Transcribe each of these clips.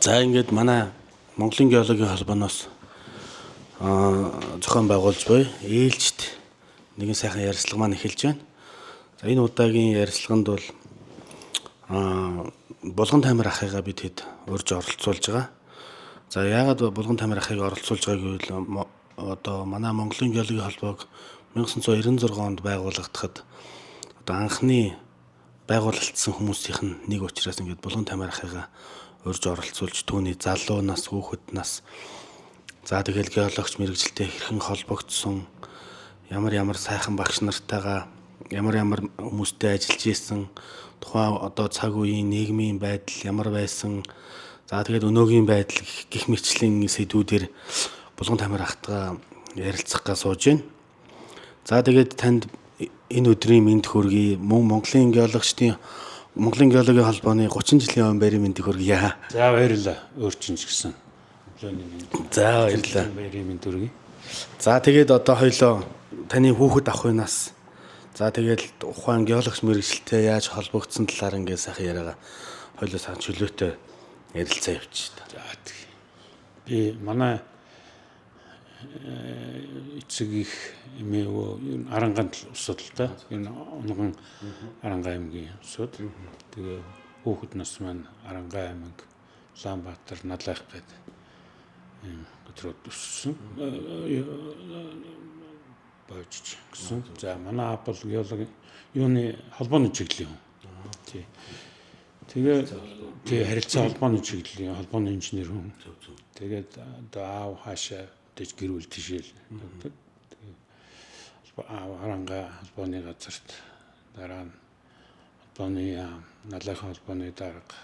За, ингээд манай Монголын геологийн холбооноос зохион байгуулж буй ээлжит нэгэн сайхан ярилцлага маань эхэлж байна. За, энэ удаагийн ярилцлаганд бол Булган Таймыр ахыгаа бид хэд урьж оролцуулж байгаа. За, яагаад Булган Таймыр ахыг оролцуулж байгааг гэвэл одоо манай Монголын геологийн холбоог 1996 онд байгуулагдахад одоо анхны байгуулалтсан хүмүүсийнх нь нэг учраас ингээд Булган Таймыр ахыгаа урьж оролцуулж, түүний залуу нас, хүүхэд нас, за тэгэл геологч мэргэжилтэй хэрхэн холбогдсон, ямар ямар сайхан багш нартайгаа, ямар ямар хүмүүстэй ажиллаж исэн, тухайн одоо цаг үеийн нийгмийн байдал ямар байсан, за тэгээд өнөөгийн байдал гэх мэтчлийн сэдвүүдээр Булган Таймыр ахтайгаа ярилцах гаа сууж байна. За, тэгээд танд энэ өдрийн мэнд хүргэе. Мөн Монголын геологчдын Монголын геологийн холбооны 30 жилийн өмнө баярын мэндийг хүргье. За, баярлалаа. Өөр чинь ч гэсэн. Өглөөний мэнд. За, баярлалаа. Баярын мэнд хүргэе. За, тэгээд одоо хоёлоо таны хүүхэд авахынаас, за тэгээд ухаан геологч мэргэжилтэй яаж холбогдсон талаар ингээд сайхан яриагаа хоёлоо сайхан чөлөөтэй ярилцаа явчих та. За, тэг. Би манай эцэг их эмээ өвөө Аранганд улсууд л та. Энэ Унган Аранга аймгийн улсууд. Тэгээ хүүхэд нас маань Аранга аймаг, Улаанбаатар, Налайх гэдэг ийм газрууд өссөн. Бойжж гэсэн. За, манай аав бол геологи юуны холбооны чиглэлийн хүн. Тий. Тэгээ тий харилцаа холбооны чиглэлийн холбооны инженер хүн. Тэгээд одоо аав хаашаа дэж гэр бүл тийшэл явдаг. Тэгээ аав Аранга холбооны газарт, дараа нь холбооны Налайхан холбооны дарга,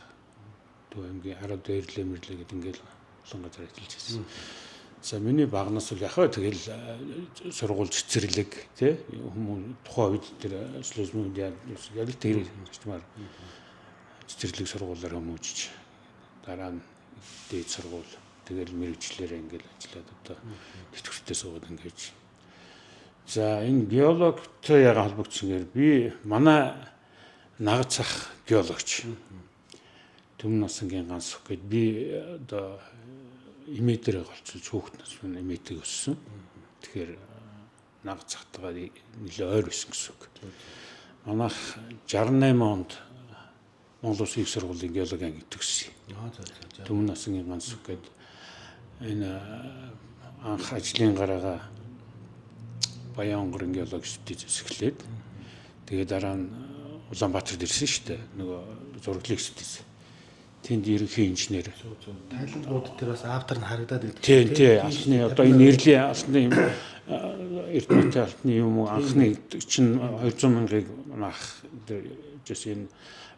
Төв аймгийн 10 дээрлээ мэрлээ гэдэг ингээл олон газар ажиллаж байсан. За, миний багнаас бол яхаа тэгэл сургууль цэцэрлэг тий хүмүүс тухайн үед тэр социализмын үед яг л тэр чимаар цэцэрлэг сургуулиар хүмүүжиж, дараа нь дээд сургууль, тэгэл мэрэгчлэрээ ингээл ажиллаад одоо тэтгэвртэй суугаад ингэж. За, энэ геологтой яга холбогдсон гэхээр би манай нагц ах геологч Түмэн насангийн ганц гэд би одоо эмээ дээрээ голцолж хүүхэд нас минь эмээтэйг өссөн. Тэгэхээр нагц ахтайгаа нэлээ ойр байсан гэсэн үг. Манайх 68 онд Монгол Улсын их сургуулийн геологи анги төгссөн. Түмэн насангийн ганц гэд энэ анх ажлын гараагаа Баян-Онгорын геологи институтээс эхлээд, тэгээ дараа нь Улаанбаатарт ирсэн шүү дээ. Нөгөө зураглалын институтээс. Тэнд ерөнхий инженер. Тайлангууд тэр бас автор нь харагдаад байдаг. Тийм, алтны одоо энэ нэрлийн алтны Эрдэнэтийн алтны юм уу анхны чинь 200 мянгаыг манайх жишээ энэ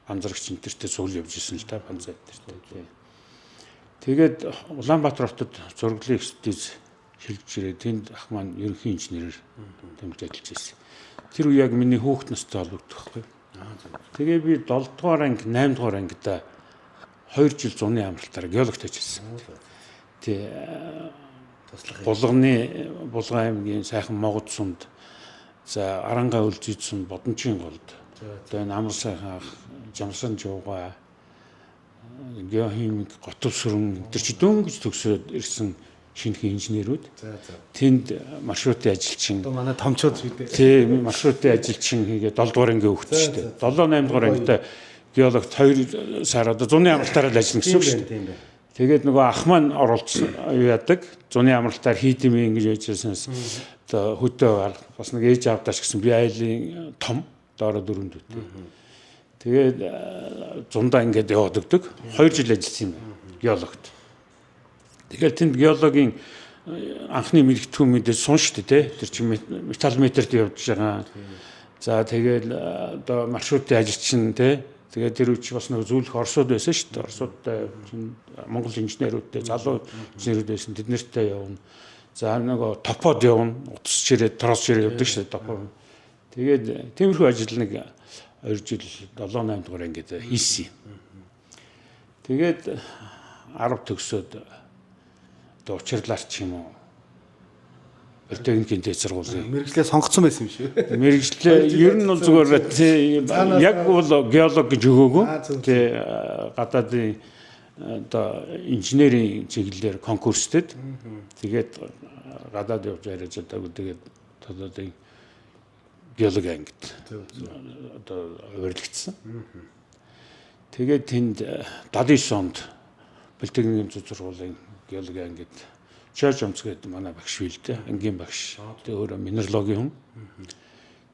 банзрагч энэ тэртээ цугл явж исэн л та, банзай тэртээ. Тийм. Тэгээд Улаанбаатар хотод зураглалын экспертиз шилжиж ирээ. Тэнд ах маань ерөнхий инженерээр тэмдэглэж ажиллаж байсан. Тэр үе яг миний хүүхэд настай холбогдох байхгүй. Тэгээ би 7 дугаар анги, 8 дугаар ангида 2 жил зуны амралтаар геологт ажилласан. Тий. Булганы Булган аймгийн сайхан Могод сумд, за Аранга үлзийд сум, Бодончийн голд. Одоо энэ амар сайхан ах Жамсан жууга геохимик Готов сүрэн тэр чи дөнгөж төгсөөд ирсэн шинэхэн инженерүүд. Тэнд маршрутын ажилчин. Одоо манай томчууд үү? Тий, маршрутын ажилчин хийгээ 7 дугаар ангийн хүүхэд шүү дээ. 7 8 дугаар ангитай геологт 2 сар одоо зуны амралтаар л ажиллана гэсэн үг шүү дээ. Тэгээд нөгөө ах маань оролцсон юу яадаг. Зуны амралтаар хийдэм ингэж яжсанаас одоо хөдөө бас нэг ээж аавдаач гэсэн би айлын том доороо дөрөв дүүтэй. Тэгээд зундаа ингээд яваад өгдөг. 2 жил ажилласан юм байна геологт. Тэгэхээр тэнд геологийн анхны мэрэгтгүүн мэдээ сун шүү дээ, тэ. Тэр чинь металлметрд явж байгаа. За, тэгэл одоо маршрутын ажилчин, тэ. Тэгээд тэр үуч бас нэг зөвлөх Оросууд байсан шүү дээ. Оросуудтай, Монгол инженерүүдтэй, залуу инженерүүд байсан. Тэд нартай явна. За, нөгөө топод явна. Утас чирээ, трос чирээ явдаг шүү дээ топо. Тэгээд тиймэрхүү ажил нэг 2 жил 7 8 дугаар ангид хийсэн юм. Тэгээд 10 төгсөөд одоо учирлаар ч юм уу Политехникийн дээд сургуулийн мэргэжлээ сонгоцсон байсан юм шиг. Мэргэжлээ ер нь бол зүгээр тий яг бол геолог гэж өгөөгүй. Тий, гадаадын одоо инженерийн чиглэлээр конкурстэд тэгээд гадаад явж яриад чадаагүй, тэгээд Толоодын геологи ангид одоо хувирлагдсан. Тэгээд тэнд 79 онд Политехникийн зүйн сургуулийн геологи ангид Чаж Өмц гэдэг манай багш билдэ, ангийн багш. Тэгээ өөрөө минералогийн хүн.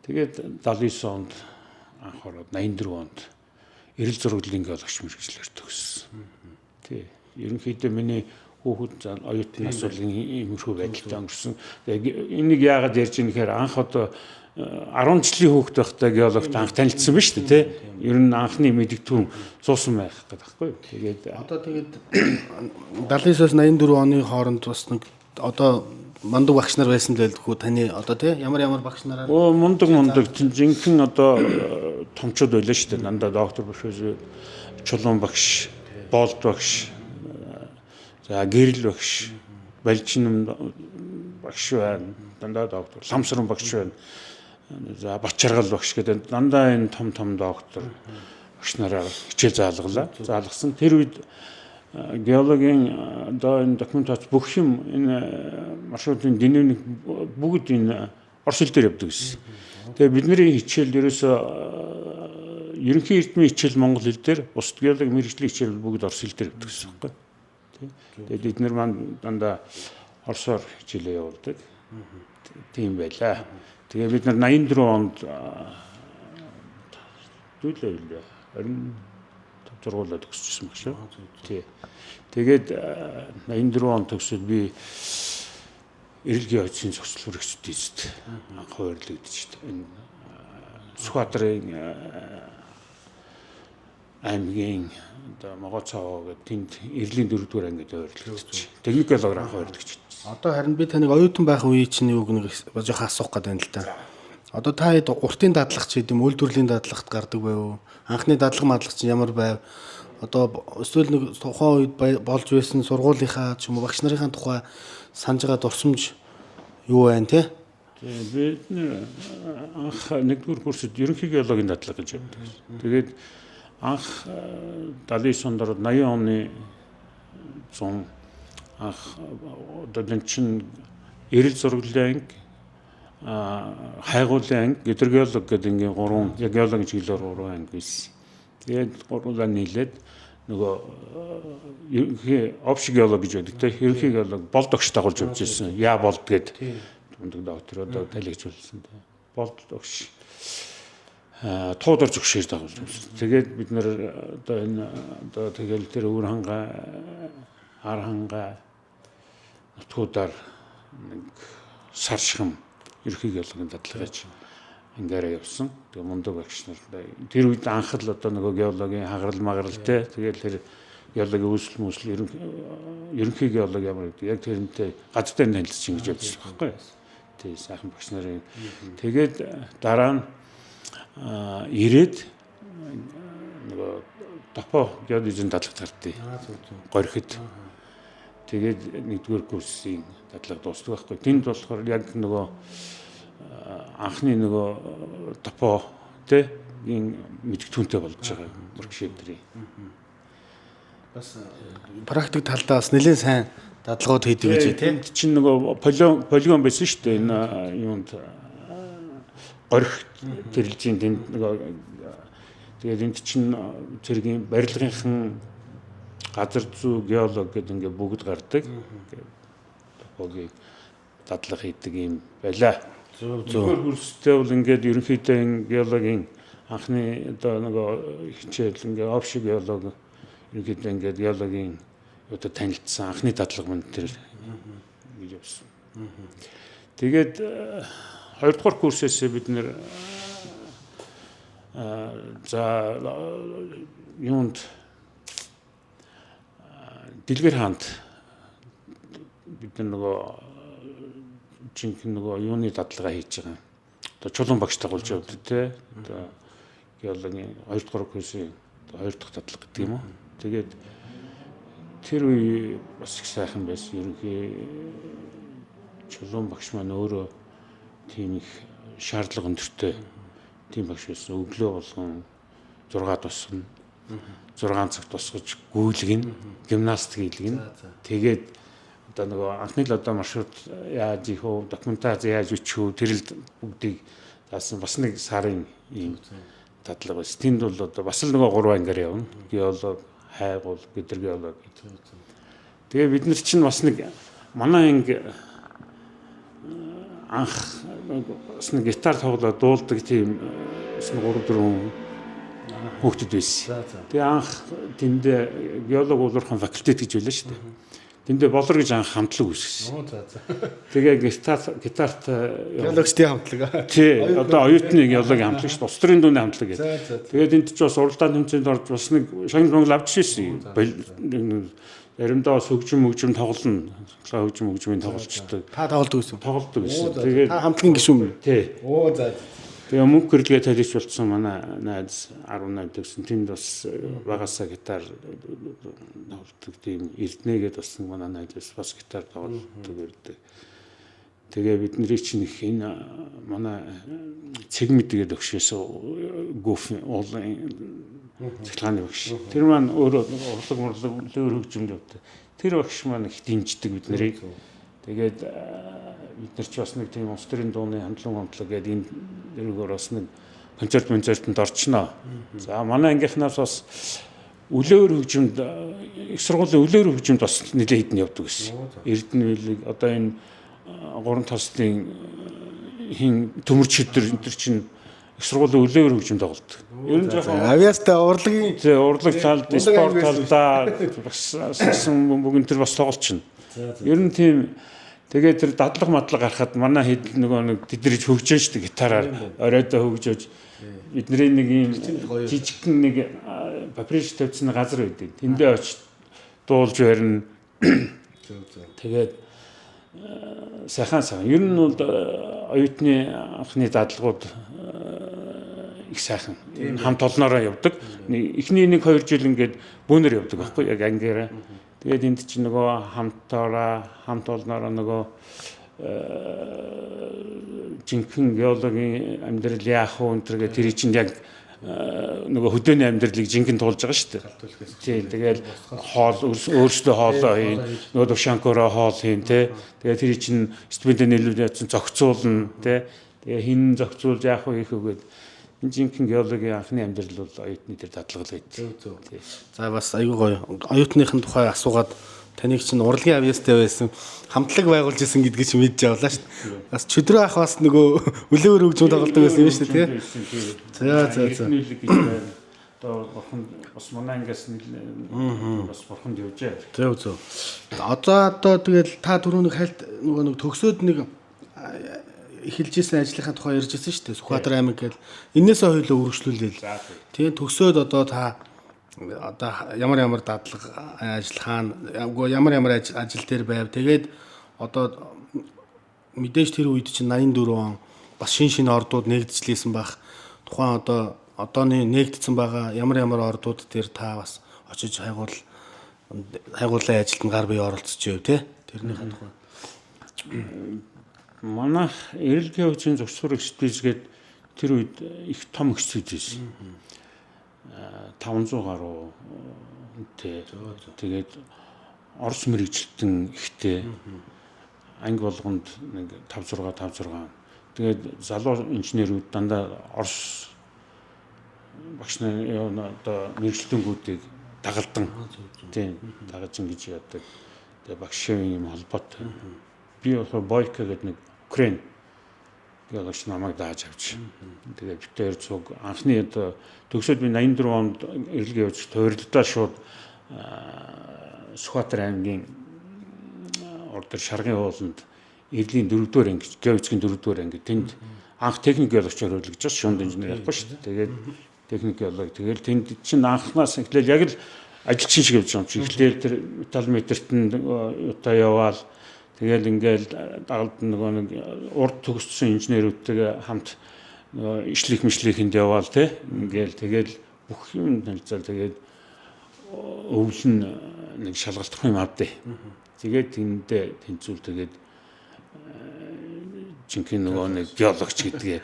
Тэгээд 79 онд анх ороод 84 онд эрэл зураглалын геологч мэргэжлээр төгссөн. Тий. Ерөнхийдөө миний хүүхэд оюутан нас бол иймэрхүү байдалтай өнгөрсөн. Тэгээ энийг яагаад ярьж ийм гэхээр анх одоо 10 жилийн хүүхэд байхдаа геологт анх танилцсан ба шүү дээ, тий. Ер нь анхны мэдэгдэхүүн суусан байх гэдэг байхгүй юу. Тэгээд одоо тэгээд 79-оос 84 оны хооронд бас нэг одоо мундаг багш нар байсан л байлгүй таны одоо тий ямар ямар багш нараар мундаг жинхэнэ одоо томчууд байлаа шүү дээ. Дандаа доктор профессор, Чулуун багш, Болд багш, за Гэрэл багш, Балжин багш байна. Дандаа доктор, Ламсран багш байна. За Батчаргал багш гэдэг дандаа энэ том том доктор багш нараа хичээл заалгалаа. Заалгасан. Тэр үед геологийн одоо энэ документац бүх юм энэ маршрутын динамик бүгд энэ орос хэл дээр явдаг гэсэн. Тэгээ бидний хичээл ерөөсөө ерөнхий эрдмийн хичээл монгол хэл дээр, бусд геологи мэргэжлийн хичээл бүгд орос хэл дээр явдаг гэсэн байхгүй. Тэгээд бид нар маань дандаа оросоор хичээлээ явуулдаг. Тийм байлаа. Тэгээ бид нар 84 онд дүүлээ билээ. 25 сургуулаа төгсчихсэн баг шүү. Тий. Тэгээд 84 он төгсөөд би эрэл геологийн зохицол хүрэгчдийн эзэд анх хуваарлагдчих. Энэ Сүхбаатарын аймгийн одоо Могоцоо гэдэг тэнд эрлийн 4-р ангид хуваарлагдчих. Техник геологоор анх хуваарлагдчих. Одоо харин би таныг оюутан байх үеийн чинь юуг нэг жоохон асуух гэдэг юм л та. Одоо та хэд уртын дадлах ч гэдэм үйлдвэрлэлийн дадлагт гардаг байв? Анхны дадлага мадлах чинь ямар байв? Одоо эсвэл нэг тухайн үед болж байсан сургуулийнхаа ч юм уу багш нарынхаа тухай санаж байгаа дурсамж юу байна те? Бид анх 1-р курсд ерөнхий геологийн дадлага гэж явдаг. Тэгээд анх 79 онд ороод 80 оны 100 анх одоо энэ чинь эрэл зураглалын анги, хайгуулын анги, гидрогеолог гэдэг ингийн гурван геологийн чиглэлээр гурван анги байсан. Тэгээд гурвуулаа нийлээд нөгөө ерөнхий общий геолог гэж байдаг те, ерөнхий геолог болд огш дагуулж явж ирсэн. Яа болд гээд мундаг доктор одоо талигч болсон те. Болд огш туудар зөвшөөр дагуулж явсан. Тэгээд бид нар одоо энэ одоо тэгэл тэр өвөр хангаа, ар хангаа нутгуудаар нэг сар шхам ерөнхий геологийн дадлага хийж ангиараа явсан. Тэгээ мундаг багш нар тэр үед анх л одоо нөгөө геологийн хагарал магарал те, тэгэл тэр геологийн үүсэл мүсэл ерөнхий геолог ямар гэдэг яг тэрнтэй газар дээр танилцж ингэж явжсэн байхгүй. Тий, сайхан багш нарын. Тэгээд дараа нь ирээд нөгөө топо геодезийн дадлага гардыг. Горхид. Тэгээд 1-р курсын дадлага дуусдаг байхгүй. Тэнд болохоор яг нөгөө анхны нөгөө топо тэ ийн мэдгэдэгтүүнтэй болж байгаа воркшоп дэрийн. Бас практик талдаа бас нэлээд сайн дадлагууд хийдэг гэж тий. Тэнд чинь нөгөө полигон байсан шүү дээ. Энэ юунд горих тэрэлжийн тэнд нөгөө тэгээд энд чинь цэргийн барилгынхан газар зүй геолог гэдэг ингээ бүгд гардаг. Топогийн дадлага хийдэг юм байлаа. Зөв зөв. Курстэй бол ингээд ерөнхийдөө энэ геологийн анхны одоо нөгөө хичээл ингээ общий геолог ерөнхийдөө ингээд геологийн одоо танилцсан анхны дадлага мөн тэр гэж явсан. Тэгээд 2-р курсээс бид нэр за юунд Дэлгэр хаанд бид нар нөгөө жинхэнэ нөгөө юуны дадлага хийж байгаа. Одоо чулуун багш дагуулж явдаг те. Одоо геологийн 2-р курсын 2 дахь дадлага гэдэг юм уу. Тэгээд тэр үе бас их сайхан байсан. Ерөнхий чулуун багш маань өөрөө тийм их шаардлага өндөртэй тийм багш байсан. Өглөө болгон 6 тусгана. 6 цаг тусгаж гүйлгэн, гимнастик хийлгэн. Тэгээд одоо нөгөө анхны л одоо маршрут яаж хийх вэ, документац яаж бичих вэ, тэр л бүгдийг заасан бас нэг сарын ийм дадлага байсан. Тэнд бол одоо бас л нөгөө 3 ангиар явна. Геолог, хайгуул, гидрогеолог гэдэг. Тэгээ бид нар чинь бас нэг манай анги анх бас нэг гитар тоглоод дуулдаг тийм бас нэг 3 4 хүүхдүүд байсан. Тэгээ анх тэнд геолог уулуурхан факультет гэж байлаа шүү дээ. Тэндээ болор гэж анх хамтлаг үүсгэсэн. Тэгээ гитарт геологчдын хамтлаг. Тий, одоо оюутны геологийн хамтлаг шүү дээ. Улс төрийн дууны хамтлаг гэдэг. Тэгээд энд ч бас уралдаан тэмцээнд орж бас нэг шагнал монгол авч ирсэн. Заримдаа бас хөгжим тоглоно. Хөгжим хөгжмийн тоглолчтой. Та тоглодог гэсэн. Тоглодог гэсэн. Тэгээд та хамтлагийн гишүүн юм. Тий. Оо за. Тэгээ мөнгө хэрэглээ талич болцсон манай найз 18 төгсөн. Тэнд бас багасаа гитар тоглодог тийм Эрдэнэгээд бас нэг манай найз бас гитар тоглодог байдаг. Тэгээ бидний чинь их энэ манай цэг мэдгээд өгшөөс гүф уулын цахилгааны багш. Тэр маань өөрөө урлаг мурлаг лөөр хөгжимд явдаг. Тэр багш маань их дэмждэг бид нарыг. Тэгээд бид нар ч бас нэг тийм улс төрийн дууны хамтлаг гэдэг энэ дэргээр бас нэг концерт концертод орчноо. За манай ангийнхнаас бас үлөөр хөгжимд их сургуулийн үлөөр хөгжимд бас нэлээд хэдэн явдаг гэсэн. Эрдэнэ билэг одоо энэ гурван тослын хин төмөрч өдөр энэ төр чинь их сургуулийн үлөөр хөгжим тоглолдог. Ер нь жоохон авьяастай урлагийн тий урлаг талд, спорт талдаа бас сасан бөмбөг энэ төр бас тоглолчно. Ер нь тийм. Тэгээд тэр дадлага мадлага гарахад манай хэд нөгөө нэг тэдэрж хөгжөөн шүү дээ гитараар оройдоо хөгжөөж бидний нэг ийм жижигхэн нэг паприш тавьсан газар байдаг. Тэндээ очиж дуулж барина. Тэгээд сайхан сайхан. Ер нь бол оюутны анхны дадлагууд их сайхан. Хамт олноороо явдаг. Эхний 1-2 жил ингээд бөөнөр явдаг байхгүй яг ангиараа. Тэгээд энд чинь нөгөө хамтаараа хамт олноороо нөгөө жинхэнэ геологийн амьдрал яах вэ энэ төргээ тэр чинь яг нөгөө хөдөөний амьдралыг жинхэнэ туулж байгаа шүү дээ. Тийм тэгэл хоол өөрсдөө хоолоо хийн, нөгөө тушанкороо хоол хийн тэ. Тэгээд тэр чинь стипендээ нийлүүлж ядсан зохицуулна тэ. Тэгээ хин зохицуулж яах вэ хийх үгээд энэ жинхэнэ геологийн анхны амьдрал бол оюутны тэр дадлага л байд. Зөв. За бас айгүй гоё. Оюутныхын тухай асуугаад таныг чинь урлагийн авьяастай байсан хамтлаг байгуулж исэн гэдгийг чинь мэдж авлаа шүү дээ. Бас чөдрөө ах бас нөгөө үлөөр хөгжим тоглодог байсан юм шүү дээ, тий. За за за. Одоо бурхан бас манай ангиас бас бурханд явжээ. Зөв зөв. Одоо тэгэл та түрүү нэг хальт нөгөө нэг төгсөөд нэг эхэлжсэн ажлынхаа тухай ярьж ирсэн шүү дээ. Сүхбаатар аймаг гэл энээсээ хоёулаа үргэлжлүүлээл. Тийм төгсөөд одоо та одоо ямар ямар дадлага ажил хаана ямар ямар ажил дээр байв. Тэгээд одоо мэдээж тэр үед чинь 84 он бас шин шинэ ордууд нэгдэжлээсэн байх. Тухайн одоо одооны нэгдсэн байгаа ямар ямар ордууд дээр та бас очиж хайгуулын ажилд нь гар бие оролцож байв те. Тэрнийхээ тухай. Манайх эрэлгийн хөгжлийн зохицуур экспедиц гээд тэр үед их том экспедиц байсан. 500 гаруй тий. Тэгээд Орос мэрэгжилтэн ихтэй анги болгонд нэг 5 6 5 6. Тэгээд залуу инженерүүд дандаа Орос багш нар одоо мэрэгжилтэнгүүдийг дагалдан тийм дагаж ингэж яадаг. Тэгээд багшийн юм холбоотой. Би болохоор Бойко гэдэг нэг Украин геологч намайг дааж авч. Тэгээд бид хоёр цуг анхны одоо төгсөөд би 84 онд эрэлгээ явж туйрлаа шууд Сүхбаатар аймгийн урд шаргын ууланд эрлийн 4-р анги, геофизикийн 4-р анги тэнд анх техник геологч оруулж байгаа шунд инженер явахгүй шүү дээ. Тэгээд техник геолог тэгэл тэнд чинь анхнаас эхлээл яг л ажилчин шиг явж байгаа юм чи. Эхлээл тэр металлметрт нь юутай яваал тэгэл ингээл дагалд нөгөө нэг урд төгссөн инженерүүдтэйгээ хамт нөгөө ишлэх мишлэхэнд яваал те. Ингээл тэгэл бүх юм танилцаал тэгээд өвөл нь нэг шалгалтах юм авдээ. Тэгээд тэндээ тэнцүүл тэгээд Жинхэнэ нөгөө нэг геологч гэдгээ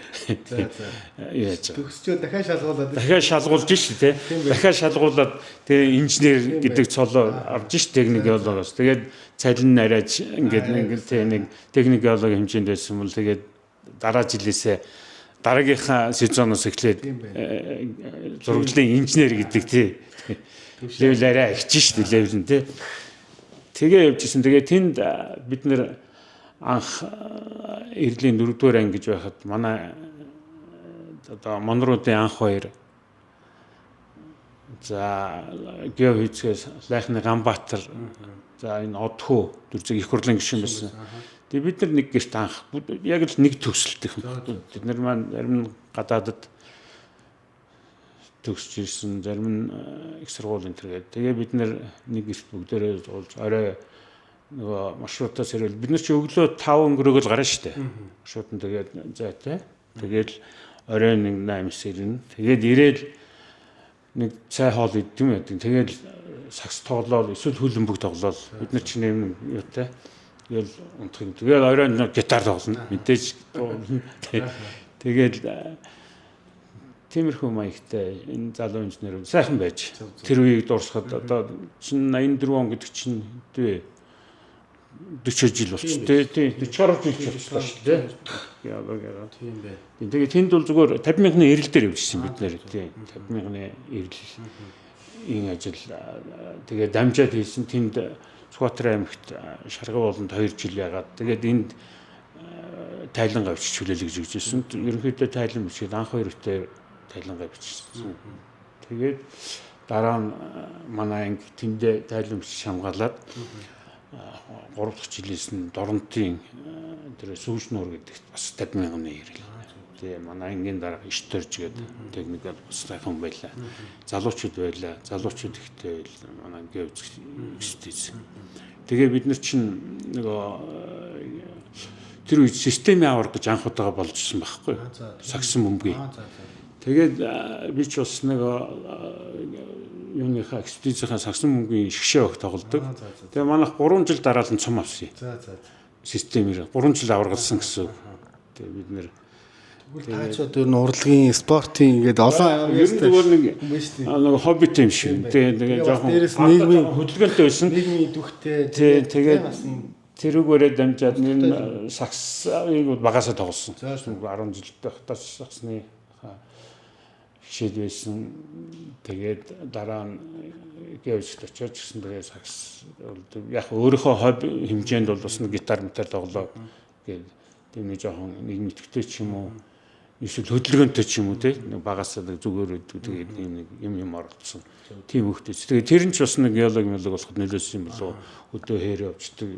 яаж байгаа. Төгсчөө дахиад шалгуулад. Дахиад шалгуулж ш тий. Дахиад шалгуулад тэгээ инженер гэдэг цолоо авч ш техник геологоос. Тэгээд цалин арайч ингээд ингээд тий нэг техник геолог хэмжээнд байсан бол тэгээд дараа жилээсээ дараагийнхаа сезоноос эхлээд зураглалын инженер гэдэг тий. Level арай агч ш level нь тий. Тэгээ явж исэн. Тэгээ тэнд бид нэр анх эрлийн 4-р анги гэж байхад манай одоо Монруудын анх хоёр за геофизикээс Лайхны Ганбаатар за энэ Одхүү дүрзэг их хурлын гишүүн байсан. Тэгээ бид нар нэг гэрт анх яг л нэг төгсөлтийнх юм. Бид нар маань зарим нь гадаадад төгсөж ирсэн, зарим нь их сургууль энэ төр гээд. Тэгээ бид нар нэг гэрт бүгдээрээ уулз орой нөгөө маршрутаас ирвэл бид нар чи өглөө 5 өнгөрөөгөл гарна штэ. Маршрут нь тэгээд зайтай. Тэгээд орой нэг 8-аас ирнэ. Тэгээд ирээл нэг цай хоол идэх юм яадаг. Тэгээд сакс тоглоол эсвэл хөлбөмбөг тоглоол. Бид нар чи нэм юутай. Тэгэл унтах юм. Тэгээд орой нэг гитар тоглоно. Мэдээж. Тэгээд тиймэрхүү маягтай энэ залуу инженерүүд сайхан байж. Тэр үеийг дуурсахад одоо чинь 84 он гэдэг чинь тий 40 жил болчих тий. 40 гаруй жил болчихлоо шүү дээ. Геологиороо. Тийм бэ. Тэгээ тэнд бол зүгээр 50 мянганы эрэл дээр явжсэн бид нэр тий. 50 мянганы эрэл ийн ажил тэгээ дамжаад хийсэн тэнд Сүхбаатар аймагт Шаргал болонд 2 жил ягаад тэгээд энд тайлангаа бичиж хүлээлгэж гэж өгчээсэн. Ерөнхийдөө тайлан бичээд анх хоёр үедээ тайлангаа бичсэн. Тэгээд дараа нь манай анги тэндээ тайлан бичиж хамгаалаад 3 дахь жилээс нь Доронтын тэр сүүж нуур гэдэгт бас 50 мянганы ирэл. Тэгээ манай ангийн дарга иш төрж гэдэг техник бас сайхан байлаа. Залуучууд байлаа. Залуучууд ихтэй байл. Манай ангийн экспертиз. Тэгээ бид нар чинь нөгөө тэр үед системийн авар гэж анх удаага болж исэн байхгүй. Сагсан бөмбөгийн. Тэгээд би ч бас нэг юуныхаа экспедицийнхаа сагсан бөмбөгийн шгшээ огт тоглодог. Тэгээ манайх 3 жил дараалан цом авсан. Системээр 3 жил аваргалсан гэсэн үг. Тэгээ бид нэр Тэгвэл та ч одоо ер нь урлагийн, спортын ингээд олон ер нь зүгээр нэг хоббит юм шиг. Тэгээ жоохон дээрээс нийгмийн хөдөлгөөнтэй байсан. Нийгмийн идэвхтэй. Тэгээ тэрүүгээрээ дамжаад энэ сагсыг багасаа тоглосон. 10 жилд байхдаа сагсны хичээл байсан. Тэгээд дараа нь геовчд очиод гэсэн тэгээд сакс яг өөрийнхөө хобби хэмжээнд бол бас нэг гитар митар тоглоо гээд тийм нэг жоохон нийгэм идэвхтэй ч юм уу эсвэл хөдөлгөөнтэй ч юм уу тий нэг багасаа нэг зүгээр өгдөг тэгээд ийм нэг юм оролцсон. Тийм хөхтэй. Тэгээд тэр нь ч бас нэг геолог мэлэг болоход нөлөөлсөн юм болов өдөө хээр явждаг.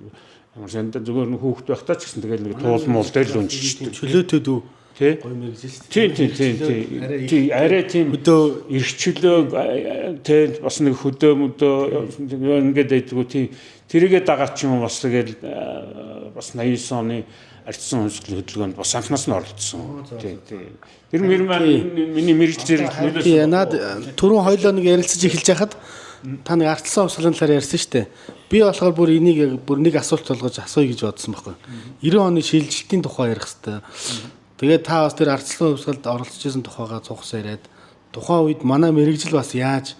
Ямар санда зүгээр нэг хүүхэд байхдаа ч гэсэн тэгээд нэг туул муул дээр л унжчихдаг. Чөлөөтэй дүү. Тий. Гоё мэргэжил шүү дээ. Тийм тийм тийм тийм. Тий, арай тийм хөдөө эрхчлөө тий бас нэг хөдөө мөдөө ингээд байдгүй тий. Тэрийгээ дагаад ч юм уу бас тэгэл бас 89 оны арчсан хувьсгалын хөдөлгөөнд бас анхнаас нь оролцсон. Тий, тий. Тэр мэр маань миний мэргэжил зэрэг нөлөөсөн. Тий, над түрүүн хоёлоо нэг ярилцаж эхэлж байхад та нэг ардчилсан хувьсгалын талаар ярьсан шүү дээ. Би болохоор бүр энийг яг бүр нэг асуулт болгож асууя гэж бодсон байхгүй. 90 оны шилжилтийн тухай ярих хэвээр. Тэгээд та бас тэр ардчилсан хувьсгалд оролцож исэн тухайгаа цугс яриад тухайн үед манай мэргэжил бас яаж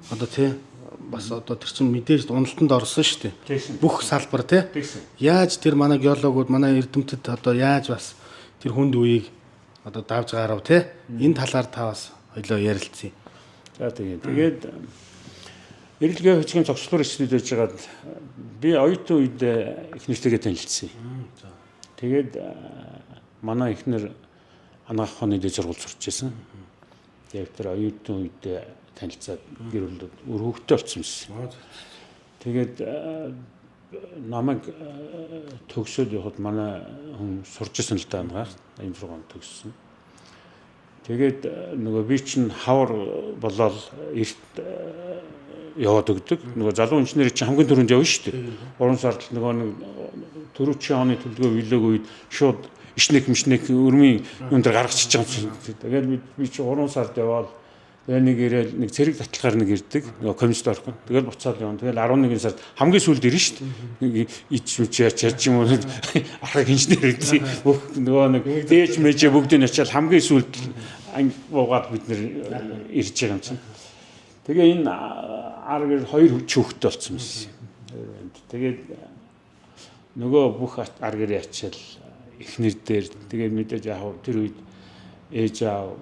одоо тий бас одоо тэр чинь мэдээж уналтанд орсон шүү дээ. Бүх салбар тий. Яаж тэр манай геологууд, манай эрдэмтэд одоо яаж бас тэр хүнд үеийг одоо давж гарав тий. Энэ талаар та бас хоёлоо ярилцъя. За тэгээ. Тэгээд эрэлгээ хөчгийн зогсолтоор институт байж байгаад би оюутан үед их нэртэйгээ танилцсан. Тэгээд манай эхнэр анагаах ухааны дэд сургууль сурч байсан. Тэгээд тэр оюутан үед танилцаад гэр бүлд үр хөвгтэй болсон юмсан. Тэгээд намайг төгсөөд явхад манай хүн сурч исэн л да анагаах 86 он төгссөн. Тэгээд нөгөө би чинь хавар болоод эрт яваад өгдөг. Нөгөө залуу инженер чинь хамгийн түрүүнд явна шүү дээ. 3 сард нөгөө нэг түрүүчийн оны төлөвлөгөө биелээг үед шууд ишнек мишнек өрмийн юм дээр гаргачихж байгаа юм чинь. Тэгээд би чинь 3 сард яваад Тэгээ нэг ирээл нэг цэрэг татлагаар нэг ирдэг. Нөгөө комист орохгүй. Тэгэл буцаад явна. Тэгэл 11 сард хамгийн сүүлд ирнэ шүү дээ. Нэг ич мүч яач юм уу архаг инженер гэдэг. Бүх нөгөө нэг дээж мэжээ бүгдийг очиад хамгийн сүүлд анги буугаад бид нэр ирж байгаа юм чинь. Тэгээ энэ ар гэр хоёр чүүхтэй болсон байсан. Тэгээд нөгөө бүх ар гэрээ ачаал эхнэр дээр тэгээ мэдээж яг тэр үед ээж аав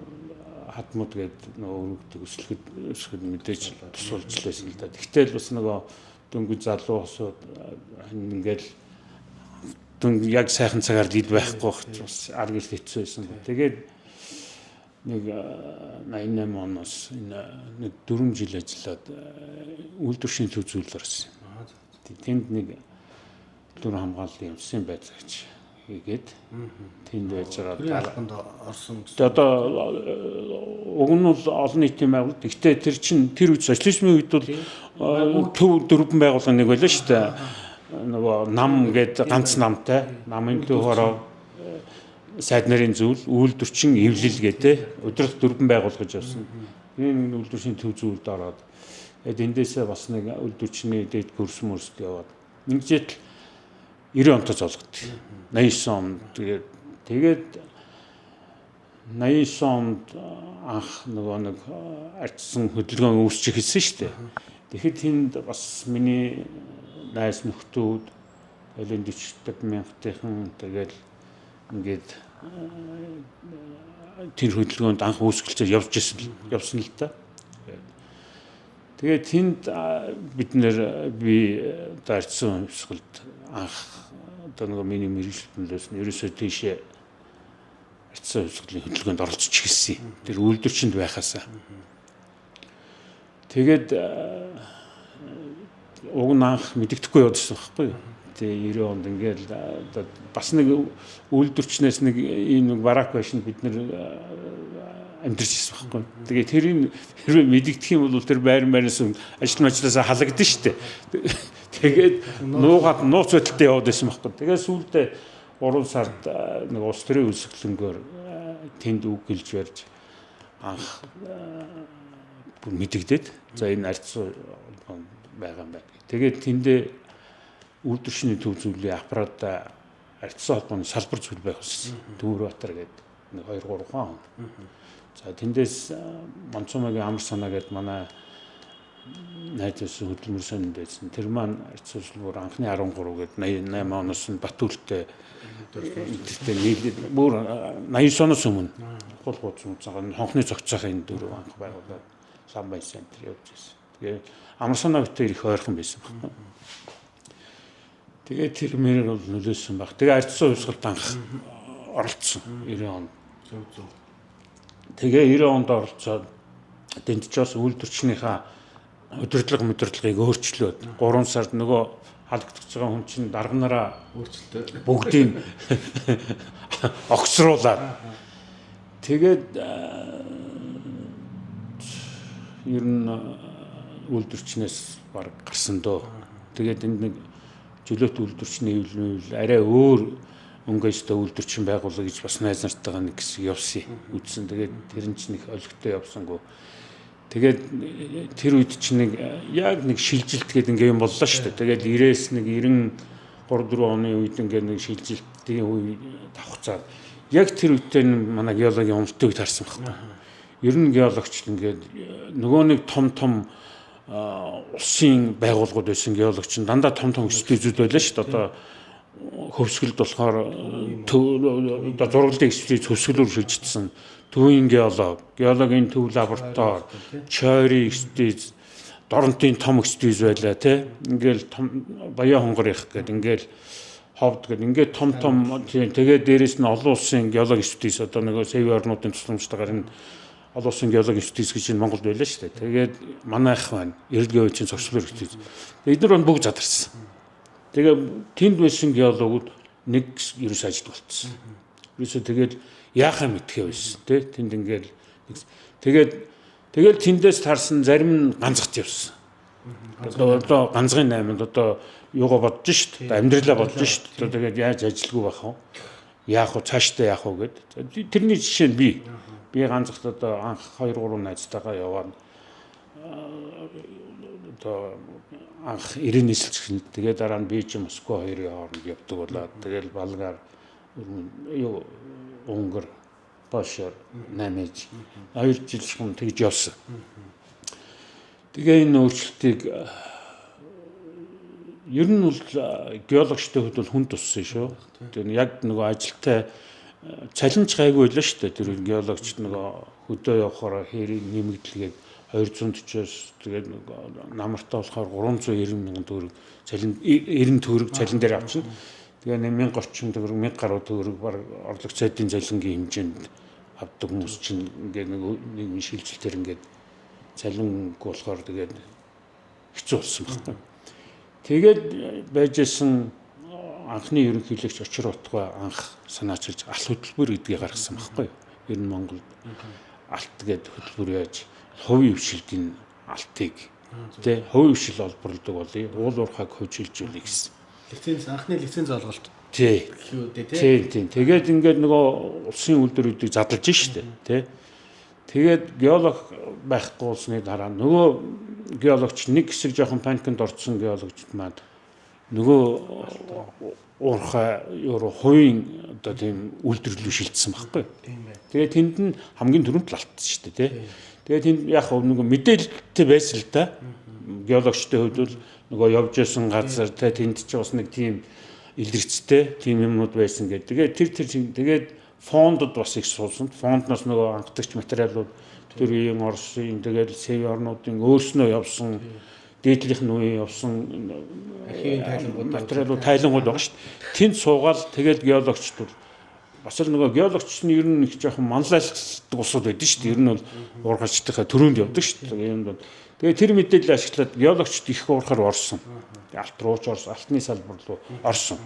хатмууд гээд нөгөө өргөдөг өсгөд мэдээж тусуулж лээсэн л да. Тэгтэл бас нөгөө дөнгөж залуу хосууд ингээл дөнгө яг сайхан цагаар лид байхгүй багч бас ар гэрт хэцүү байсан. Тэгээд нэг 88 оноос энэ нэг 4 жил ажиллаад үйлдвэршийн төв зүйл орсон. Тэнд нэг төлөв хамгааллын юмсын байцаагч хийгээд тэнд байж байгаа. Албанд орсон. Тэгээ одоо уг нь бол олон нийтийн байгууллага. Гэхдээ тэр чинь тэр үед социализмын үед бол төв дөрвөн байгууллага нэг байлаа шүү дээ. Нөгөө нам гээд ганц намтай, намын төв хороо сайд нарын зүйл, үйлдвэрчин эвлэл гэдэг өдрөх дөрвөн байгууллага гэж явсан. Энэ үйлдвэрчийн төв зүйлд ороод тэгээд эндээсээ бас нэг үйлдвэрчний дээд курс мөрсд яваад нэгжээд 90 онтой золгод. 89 он тэгээд 89 онд анх нөгөө нэг арчсан хөдөлгөөн үүсч эхэлсэн шүү дээ. Тэгэхэд тэнд бас миний найз нөхдүүд тэгэл 40 50 мянгатынхан тэгэл ингээд тэр хөдөлгөөнд анх үүсгэлцээр явж исэн явсан л та. Тэгээд тэнд бид нэр би одоо арчсан хувьсгалд анх одоо нөгөө миний мэргэжил нь ерөөсөө тийшээ арчсан хувьсгалын хөдөлгөөнд оролцож эхэлсэн. Тэр үйлдвэрчинд байхаасаа. Тэгээд уг нь анх мэдэгдэхгүй явуулсан байхгүй юу? Тэгээ 90 онд ингээл одоо бас нэг үйлдвэрчнээс нэг ийм нэг барак байшинд бид нэр амьдарч ирсэн байхгүй. Тэгээ тэрийг хэрвээ мэдэгдэх юм бол тэр байр байраас ажил мажлаасаа халагдана шүү дээ. Тэгээд нуугаад нууц байдалтай яваад байсан байхгүй. Тэгээ сүүлдээ 3 сард нэг улс төрийн үйлсгэлэнгээр тэнд үг гэлж барьж анх бүр мэдэгдээд за энэ арцсан байгаа юм байна. Тэгээд тэндээ үйлдвэрчний төв зүйлийн аппарат арцсан холбооны салбар зүйл байх болсон. Дүүрбаатар гэдэг нэг 2 3 хон. За тэндээс Монцомогийн амар санаа гэдэг манай найз байсан хөдөлмөр сонинд байсан. Тэр маань арцсан бүр анхны 13 гэдэг 88 оноос нь Батүлтэй тэртээ нийлээд бүр 89 оноос өмнө хул хууц муцаага хонхны цогцоох энэ дөрөв анх байгуулад Ламбай центр явж байсан. Тэгээ амар санаа битээр их ойрхон байсан байна. Тэгээ тэр мэрээр бол нөлөөлсөн баг. Тэгээ арцсан хувьсгалд анх оролцсон 90 онд. Зөв зөв. Тэгээ 90 онд оролцоод тэнд ч бас үйлдвэрчнийхаа удирдлага мэдрэлгийг өөрчлөөд 3 сард нөгөө халагдаж байгаа хүн чинь дарга нараа өөрчлөлтөө бүгдийг огцруулаад тэгээд ер нь үйлдвэрчнээс баг гарсан дөө. Тэгээд энд нэг чөлөөт үйлдвэрчний хэвлэл арай өөр өнгөстэй үйлдвэрчин байгуулах гэж бас найз нартайгаа нэг хэсэг явсан үзсэн. Тэгээд тэр нь ч нэг олигтой явсангүй. Тэгээд тэр үед чинь нэг яг нэг шилжилт гэдэг ингээ юм боллоо шүү дээ. Тэгээд 90-ээс нэг 93 4 оны үед ингээ нэг шилжилтийн үе давхцаад яг тэр үедээ манай геологийн уналтыг таарсан байхгүй. Ер нь геологчд ингээд нөгөө нэг том том улсын байгууллагууд байсан геологч нь дандаа том том экспедицүүд байлаа шүү дээ. Одоо хөвсгөлд болохоор одоо зураглалын экспедиц хөвсгөлөөр шилжчихсэн. Төвийн геолог, геологийн төв лаборатори, чойрын экспедиц, Доронтын том экспедиц байлаа тий. Ингээл том Баян хонгор их гэдэг ингээл ховд гэдэг ингээд том том тэгээд дээрэс нь олон улсын геолог экспедиц одоо нөгөө сэвийн орнуудын тусламжтайгаар энэ олон улсын геологи институт гэж энэ Монголд байлаа шүү дээ. Тэгээд манайх байна. Эрэл геологийн зогсолт институт. Эдгээр бол бүгд задарсан. Тэгээ тэнд байсан геологууд нэг ерөөс ажил болцсон. Ерөөсөө тэгээд яахаа мэдхээ байсан тий. Тэнд ингээл тэгээд тэгэл тэндээс таарсан зарим нь ганцгт явсан. Одоо ганцгын 8-нд одоо юугаа бодож шít. Амьдралаа бодож шít. Одоо тэгээд яаж ажилгүй байх вэ? Яах вэ? Цаашдаа яах вэ гэд. Тэрний жишээ нь би. Би ганцхан одоо анх 2 3 найзтайгаа яваад одоо анх 90 нисэлж, тэгээ дараа нь би чи Москва хоёрын хооронд явдаг болоод тэгэл Болгар, юу, Унгар, Польшоор 8 2 жил шахам тэгж явсан. Тэгээ энэ өөрчлөлтийг ер нь бол геологчтой хувьд бол хүн туссан шүү. Тэр яг нөгөө ажилтай цалинж гайгүй байлаа шүү дээ. Тэр геологчд нөгөө хөдөө явахаараа хэрийг нэмэгдэлгээд 240-оос тэгээд намартай болохоор 390 мянган төгрөг цалин, 90 төгрөг цалин дээр авчна. Тэгээ 1000 орчим төгрөг, 1000 гаруй төгрөг баг орлого цайдын цалингийн хэмжээнд авдаг хүмүүс чинь ингээд нэг нийгмийн шилжилтээр ингээд цалингүй болохоор тэгээд хэцүү болсон байхгүй. Тэгээд байж исэн анхны ерөнхийлөгч Очир Утгай анх санаачилж алт хөтөлбөр гэдгийг гаргасан байхгүй юу? Ер нь Монголд алт гээд хөтөлбөр яаж хувийн өвшилтийн алтыг тий хувийн өвшил олборлдог болъё. Уул уурхайг хөгжүүлжүүлье гэсэн. Лиценз, анхны лиценз олголт. Тий. Тий, тий. Тэгээд ингээд нөгөө улсын үйлдвэрүүдийг задлж штэ тий. Тэгээд геолог байхгүй болсны дараа нөгөө геологч нэг хэсэг жоохон паникнд орсон геологчд маань нөгөө уурхай юу хувийн одоо тийм үйлдвэрлэл шилжсэн байхгүй. Тэгээ тэнд нь хамгийн түрүүнд л алтсан шүү дээ тий. Тэгээ тэнд яг нөгөө мэдээлэлтэй байсан л да. Геологчдын хувьд бол нөгөө явж исэн газар тий тэнд ч бас нэг тийм илэрцтэй тийм юмнууд байсан гэдэг. Тэгээ тэр тэгээд фондод бас их суусан. Фондноос нөгөө анхдагч материалууд тэр үеийн Оросын тэгээд Сэвийн орнуудын өөрснөө явсан дээдлийнх нь үеийн явсан архивын тайлангууд материалууд тайлангууд байгаа шүү дээ. Тэнд суугаал тэгээд геологчд бол бас л нөгөө геологч нь ер нь их жоохон манлайлдаг улсууд байдаг шүү дээ. Ер нь бол уурхайчдынхаа төрөнд явдаг шүү дээ. Юм бол тэгээд тэр мэдээлэл ашиглаад геологчд их уурхаар орсон. Алт руу ч орсон, алтны салбар руу орсон.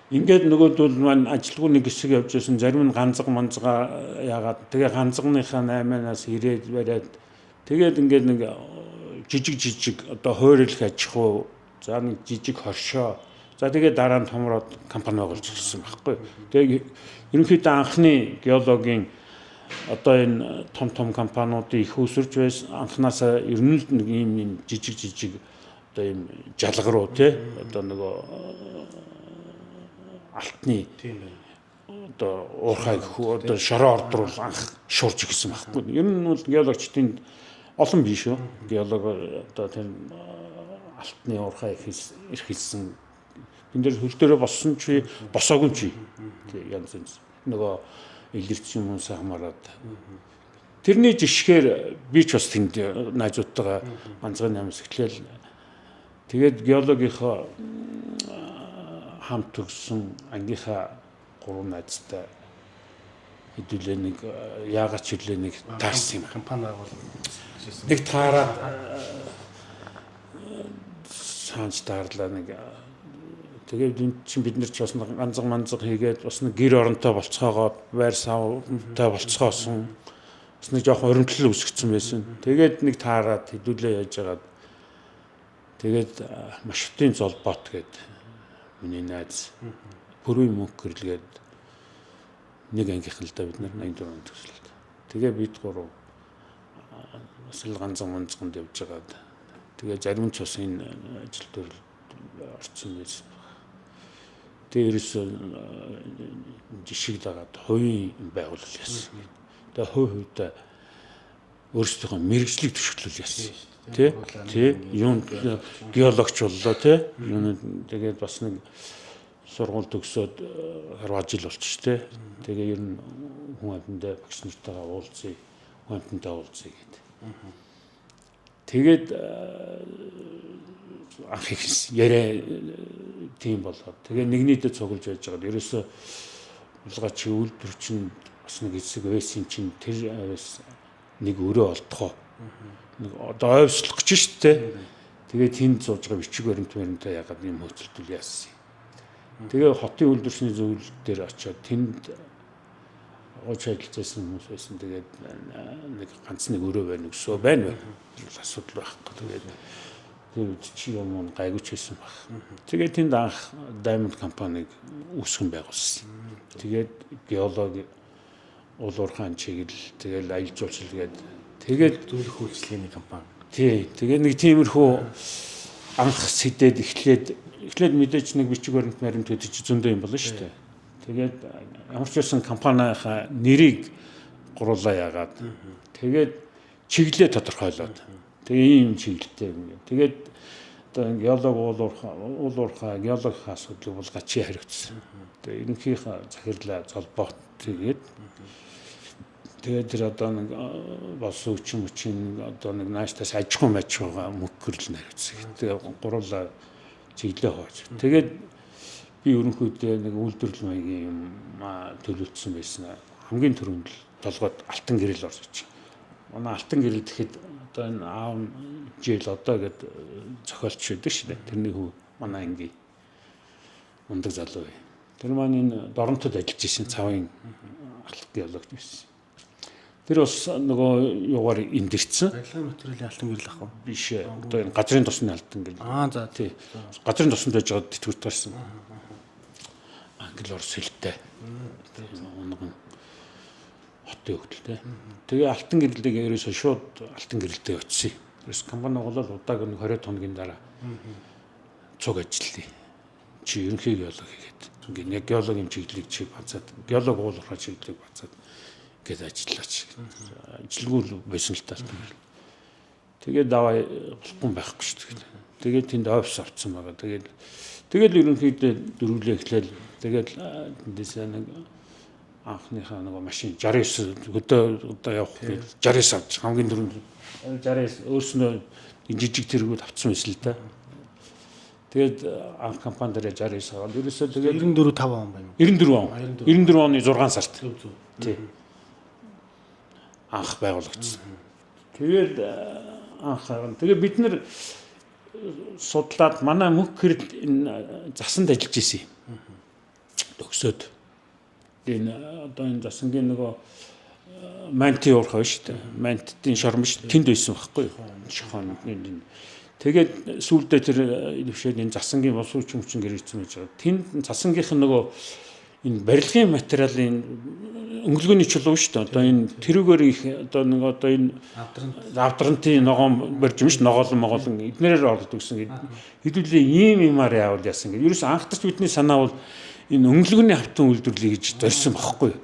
Ингээд нөгөөдөл маань ажилгүй нэг хэсэг явж байсан, зарим нь ганцга манцга яагаад тэгээ ганцгныхаа 8-аас ирээд бариад тэгээд ингээд нэг жижиг одоо хойрлох аж ахуй, за нэг жижиг хоршоо, за тэгээд дараа нь томроод компани байгуулж ирсэн байхгүй. Тэгээд ерөнхийдөө анхны геологийн одоо энэ том компаниудын их үүсвэрч байсан анхнаасаа ер нь л нэг ийм жижиг одоо ийм жалга руу тий одоо нөгөө алтны тийм байна. Одоо уурхай одоо шороо ордруул анх шуурж ирсэн байхгүй. Ер нь бол геологчдын олон биш үү. Геолог одоо тийм алтны уурхай эрхэлсэн. Энд дээр хөл дээрээ болсон чи босоогүй чи. Тий янз янз нөгөө илэрсэн хүмүүсээ хамаарат. Тэрний жишгээр би ч бас тэнд найзуудтайгаа ганцхан 8-аас эхлээл тэгээд геологийнхоо хамт төгссөн ангийнхаа 3 найзтай хэдүүлээ нэг яагаад ч хэдүүлээ нэг таарсан юм. Компани байгуулсан. Нэг таарад саанч таарлаа нэг. Тэгээд энэ чинь бид нар ч бас ганцга манцга хийгээд бас нэг гэр оронтой болцоогоод байр савтай болцоогоосон. Бас нэг жоохон уримтлал үүсгэсэн байсан. Тэгээд нэг таарад хэдүүлээ яаж яагаад тэгээд Машутын золбот гээд миний найз Пүрвийн мөнх гэрлгээд нэг ангийнхан л да бид нар 84 онд төгсөлт. Тэгээ бид гурав бас л ганцхан манцганд явж байгаад тэгээ зарим ч бас энэ ажил төр орсон байсан. Тэгээ ерөөсөө жишиг дагаад хувийн байгууллага яасан. Тэгээ хувь хувьдаа өөрсдийнхөө мэрэгжлийг түшиглүүл яасан. Тэ? Тэ? Юун геологч боллоо тэ? Юун тэгээд бас нэг сургууль төгсөөд 10 жил болчих тэ. Тэгээ ер нь хүн амьтандаа багш нартайгаа уулзъя, хүн амьтандаа уулзъя гэдэг. Тэгээд анх их яриа тийм болоод тэгээ нэгнийдээ цуглаж байж байгаа. Ерөөсөө булгаа чи үйлдвэр чинь бас нэг хэсэг байсан чинь тэр аваас нэг өрөө олдохоо. Нэг одоо ойвслох гэж шүү дээ. Тэгээ тэнд сууж байгаа бичиг баримт баримтаа ягаад юм хөөцөлдөл яасан юм. Тэгээ хотын үйлдвэрчний зөвлөл дээр очиод тэнд ууч ажилласан хүмүүс байсан. Тэгээд нэг ганц нэг өрөө байна гэсэн байна. Тэр асуудал байхгүй. Тэгээд тэр үед чи юм уу гайгүй ч байсан баг. Тэгээд тэнд анх Diamond компаниг үүсгэн байгуулсан. Тэгээд геологи уул уурхайн чиглэл, тэгэл аялал жуулчлал гээд тэгээд зөвлөх үйлчилгээний компани. Тий, тэгээ нэг тиймэрхүү анх сэдэд эхлээд мэдээж нэг бичиг баримт маримт гэдэг чи зөндөө юм болно шүү дээ. Тэгээд ямар ч байсан компанийнхаа нэрийг гуруулаа яагаад тэгээд чиглэлээ тодорхойлоод тэгээ ийм чиглэлтэй юм. Тэгээд одоо геолог уул уурхай геологийн асуудлыг бол гачи хариуцсан. Тэгээ ерөнхий захирлаа золбоот тэгээд тэгээд тэр одоо нэг болсон хүчин хүчин одоо нэг нааштаас аж ахуй маж ахуйгаа мөнгө гэрэл нь хариуцсан. Тэгээ гуруулаа чиглэлээ хувааж. Тэгээд би ерөнхийдөө нэг үйлдвэрлэл маягийн юм төлөвлөсөн байсан. Хамгийн түрүүнд л толгойд алтан гэрэл орж ич. Манай алтан гэрэл гэхэд одоо энэ аав жил одоо гэд зохиолч байдаг шүү дээ. Тэрний хүү манай анги мундаг залуу бай. Тэр маань энэ Доронтод ажиллаж исэн цавын алт геологч байсан. Тэр бас нөгөө юугаар эндэрсэн. Барилгын материалын алтан гэрэл ах уу? Биш ээ. Одоо энэ газрын тосны алтан гэрэл. Аа за тий. Газрын тосонд байж байгаа тэтгэврт гарсан. Англи орос хэлтэй. Унган хотын хөлтэй. Тэгээ алтан гэрлийг ерөөсөө шууд алтан гэрэлтэй очив. Ерөөс компани болол удааг нэг 20 хоногийн дараа цуг ажиллая. Чи ерөнхий геолог хийгээд. Ингээ нэг геологийн чиглэлийг чи бацаад, геолог уул уурхай чиглэлийг бацаад ингээд ажиллаач. Ажилгүй л байсан л та алтан гэрэл. Тэгээд даваа болохгүй байхгүй шүү дээ. Тэгээд тэнд офис авцсан байгаа. Тэгээд ерөнхийдөө дөрвөлээ эхлээл тэгээд тэндээсээ нэг анхныхаа нөгөө машин 69 хөдөө одоо явах гэж 69 авч хамгийн түрүүнд 69 өөрснөө жижиг тэргүүд авцсан байсан л да. Тэгээд анх компани дээр 69 аваад ерөөсөө тэгээд 94 5 он байна уу? 94 он. 94 оны 6 сард. Зөв зөв. Тий. Анх байгуулагдсан. Тэгээд анх тэгээд бид нэр судлаад манай мөнх хэрэг энэ засанд ажиллаж исэн юм. Төгсөөд энэ одоо энэ засангийн нөгөө мантийн уурхай шүү дээ. Мантын шорм шүү. Тэнд байсан байхгүй юу? Шохон энэ. Тэгээд сүүлдээ тэр нэвшээд энэ засангийн бос хүчин хүчин гэрэгдсэн байж байгаа. Тэнд засангийнх нь нөгөө энэ барилгын материалын өнгөлгөөний чулуу шүү дээ. Одоо энэ тэрүүгээр их одоо нэг одоо энэ авдрантын ногоон барьж юм шүү. Ногоолон моголон эднэрээр орлдог гэсэн. Хэдүүлээ ийм юмар яавал яасан гэдэг. Ерөөс анхдагч бидний санаа бол энэ өнгөлгөөний хавтан үйлдвэрлэе гэж зорьсон бохгүй юу.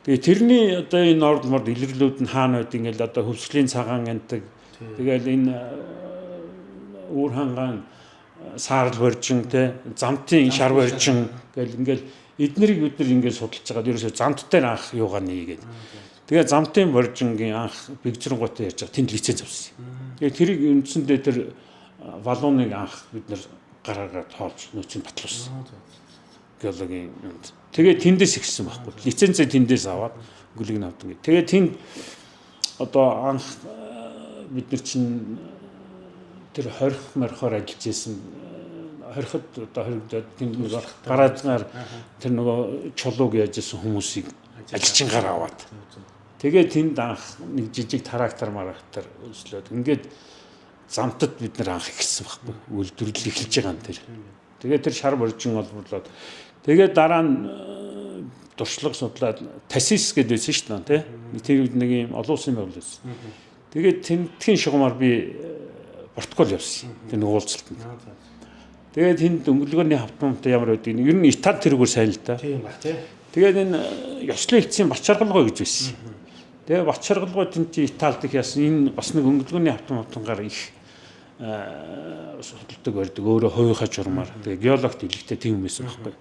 Тэгээ тэрний одоо энэ орд морд илэрлүүд нь хаана байд ингээл одоо хөвсгөлийн цагаан янтаг. Тэгээл энэ үүр хангаан саарл боржин те замтын шар боржин гэл ингээл эднэрийг бид нар ингээд судалж байгаа. Ерөөсөө замт дээр анх юугаа нээгээд. Тэгээ замтын боржингийн анх бэгзэрэнгуйтай ярьж байгаа. Тэнд лиценз авсан. Тэгээ тэрийг үндсэндээ тэр валууныг анх бид нар гараагаар тоолж нөөцийг батлуулсан. Геологийн юмд. Тэгээ тэндээс ихсэн байхгүй. Лицензээ тэндээс аваад өнгөлөг нь авдаг. Тэгээ тэнд одоо анх бид нар чинь тэр хорих морихоор ажиллаж исэн. Хориход одоо хоригдоод тэнд нөгөө гараазгаар тэр нөгөө чулууг яаж исэн хүмүүсийг ажилчингаар аваад. Тэгээ тэнд анх нэг жижиг трактор марактор өслөөд ингээд замтад бид нар анх эхэлсэн байхгүй. Үйлдвэрлэл эхэлж байгаа юм тэр. Тэгээ тэр шар боржин олборлоод тэгээ дараа нь туршлага судлаад Тасис гэдэг байсан шүү дээ тий. Тэр үед нэг юм олон улсын байгууллага байсан. Тэгээд тентхийн шугамар би Португал явсан. Тэр нэг уулзалтанд. Тэгээд тэнд өнгөлгөөний хавтмамтай ямар байдгийг ер нь Итали тэрүүгээр сайн л да. Тийм баг тий. Тэгээд энэ ёслолын хэлтсийн бач аргалгой гэж байсан. Тэгээ бач аргалгой тэнд чи Италид их яасан. Энэ бас нэг өнгөлгөөний хавтмамтангаар их судалдаг барьдаг. Өөрөө хувийнхаа журмаар. Тэгээ геологт илэгтэй тийм юм байсан байхгүй.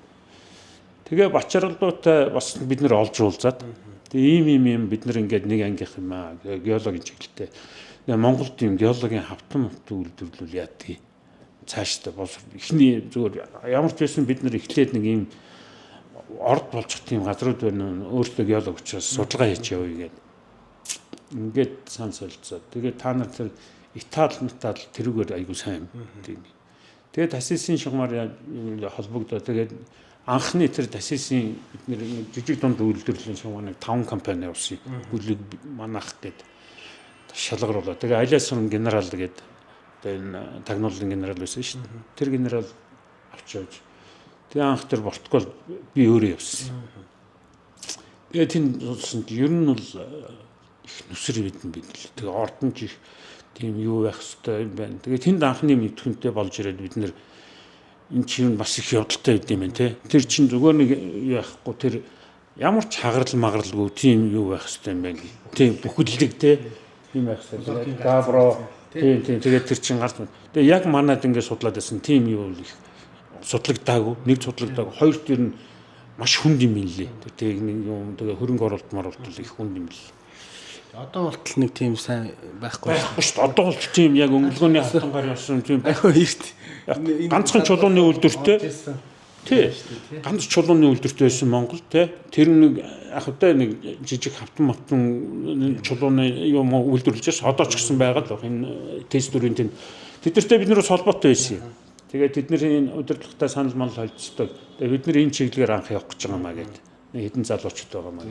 Тэгээ бач аргалгойтай бас бид нэр олж уулзаад тэгээ ийм ийм юм бид нар ингээд нэг ангийнх юм аа. Геологийн чиглэлтэй. Тэгээ Монголд юм геологийн хавтан үйлдвэрлэл яадгийг цаашдаа бос эхний зүгээр ямар ч байсан бид нар эхлээд нэг юм орд болчих тийм газрууд байна. Өөртөө геолог учраас судалгаа хийж явъя гэдэг. Ингээд сан солилцоод тэгээ та нар тэр Итали метал тэрүүгээр айгуу сайн юм. Тэгээ Тасисын шугамар холбогдоо тэгээд анхны тэр Тасисын бид нэр жижиг дунд үйлдвэрлэлийн шугамар нэг 5 компани явсан. Бүлэг манах гээд шалгаруулаа. Тэгээ Алиасон генерал гээд одоо энэ тагнуулын генерал байсан шүү дээ. Тэр генерал авч явж. Тэгээ анх тэр Португал би өөрөө явсан. Тэгээ тэнд судалсан чинь ер нь бол их нүсэр бидэн бид л. Тэгээ ордон ч их тийм юу байх хэвээр юм байна. Тэгээ тэнд анхны мэдхүнтэй болж ирээд бид нэр энэ чинь бас их явдалтай байд юм байна те. Тэр чинь зүгээр нэг юу яахгүй тэр ямар ч хагарал магаралгүй тийм юу байх хэвээр юм байна. Тийм бүхэлдэг те. Тийм байх хэвээр. Габро тийм тийм тэгээд тэр чинь гарч. Тэгээ яг манад ингээд судлаад байсан тийм юу их судлагдаагүй. Нэг судлагдаагүй. Хоёрт ер нь маш хүнд юм юм лээ. Тэр нэг юм тэгээ хөрөнгө оруулалт маралт их хүнд юм лээ. Одоо болтол нэг тийм сайн байхгүй шүү дээ. Одоо болтол тийм яг өнгөлгөөний хатангаар явсан тийм байхгүй эрт. Ганцхан чулууны үйлдвэртэй. Тий. Ганц чулууны үйлдвэртэй байсан Монгол тий. Тэр нэг яг хөдөө нэг жижиг хавтан мавтан чулууны юм үйлдвэрлэж шээ. Одоо ч гэсэн байгаа л энэ тест дөрвийн тэнд. Тэднэртэй бид нэр холбоотой байсан юм. Тэгээ тэдний удирдлагатай санал мал холцдог. Тэгээ бид нар энэ чиглэлээр анх явах гэж байгаа маа гэд. Нэг хэдэн залуучууд байгаа маа.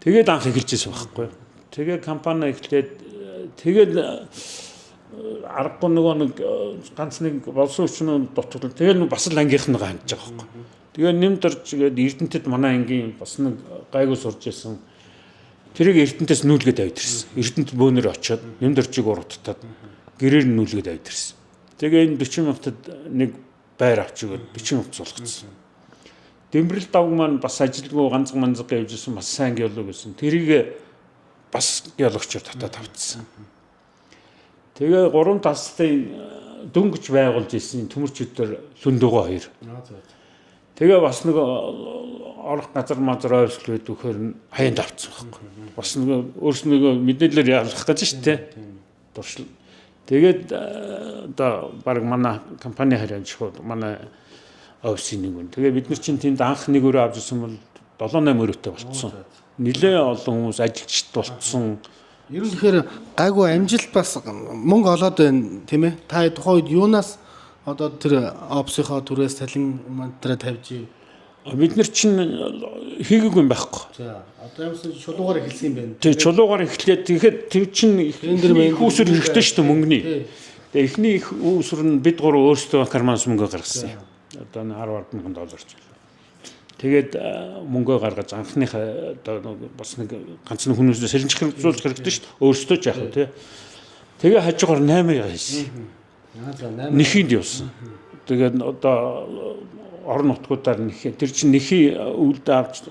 Тэгээд анх эхэлж байсан байхгүй юу? Тэгээ компани эхлээд тэгээд аргагүй нөгөө нэг ганц нэг болсон хүчин дутгал. Тэгээд бас л ангийнх нь хандж байгаа байхгүй. Тэгээ нэмд орж игээд Эрдэнэтэд манай ангийн бас нэг гайгүй сурж исэн. Тэрийг Эрдэнэтээс нүүлгээд авид ирсэн. Эрдэнэт бөөнөр очиод нэмд оржиг уруудтаад гэрээр нь нүүлгээд авид ирсэн. Тэгээ энэ 40 мянгатад нэг байр авч өгөөд 40 мянга сулгацсан. Дэмбэрэл давг маань бас ажилгүй ганцхан манзаг явж исэн бас сайн геолог байсан. Тэрийг бас геологчор татаад авцсан. Тэгээ гурван тастай дөнгөж байгуулж исэн төмөрчөдөр лүндөгөө хоёр. Тэгээ бас нэг орох газар мазар ойрсол байдаг хөр хаяанд авцсан байхгүй. Бас нэг өөрснөө мэдээлэлээр ялах гэж шүү дээ. Туршил. Тэгээд одоо баг манай компани харьяан шууд манай офисын нэг үн. Тэгээ бид нар чинь тэнд анх нэг өрөө авч ирсэн бол 7 8 өрөөтэй болцсон. Нилээ олон хүмүүс ажилчд болцсон. Ер нь тэгэхээр гайгүй амжилт бас мөнгө олоод байна тийм ээ. Та тухайн үед юунаас одоо тэр офисынхоо түрээс цалин мантраа тавьж Бид нар чинь хийгээгүй юм байхгүй. За одоо ямарсан чулуугаар эхэлсэн юм байна. Тэг чулуугаар эхлээд тэгэхэд тэр чинь их үүсвэр хэрэгтэй шүү дээ мөнгөний. Тэгээ эхний их үүсвэр нь бид гурав өөрсдөө карманс мөнгө гаргасан юм. Одоо 10 мянган доллар ч. Тэгээд мөнгөө гаргаж анхныхаа одоо бас нэг ганц нэг хүмүүсээс сэлэнч хэрэгжүүлэх хэрэгтэй шүү дээ. Өөрсдөө ч яах вэ тий. Тэгээ хажуугаар 8 хийсэн. За 8 нэхэнд явсан. Тэгээд одоо орон нутгуудаар нэхээ тэр чинь нэхий үлдээ авч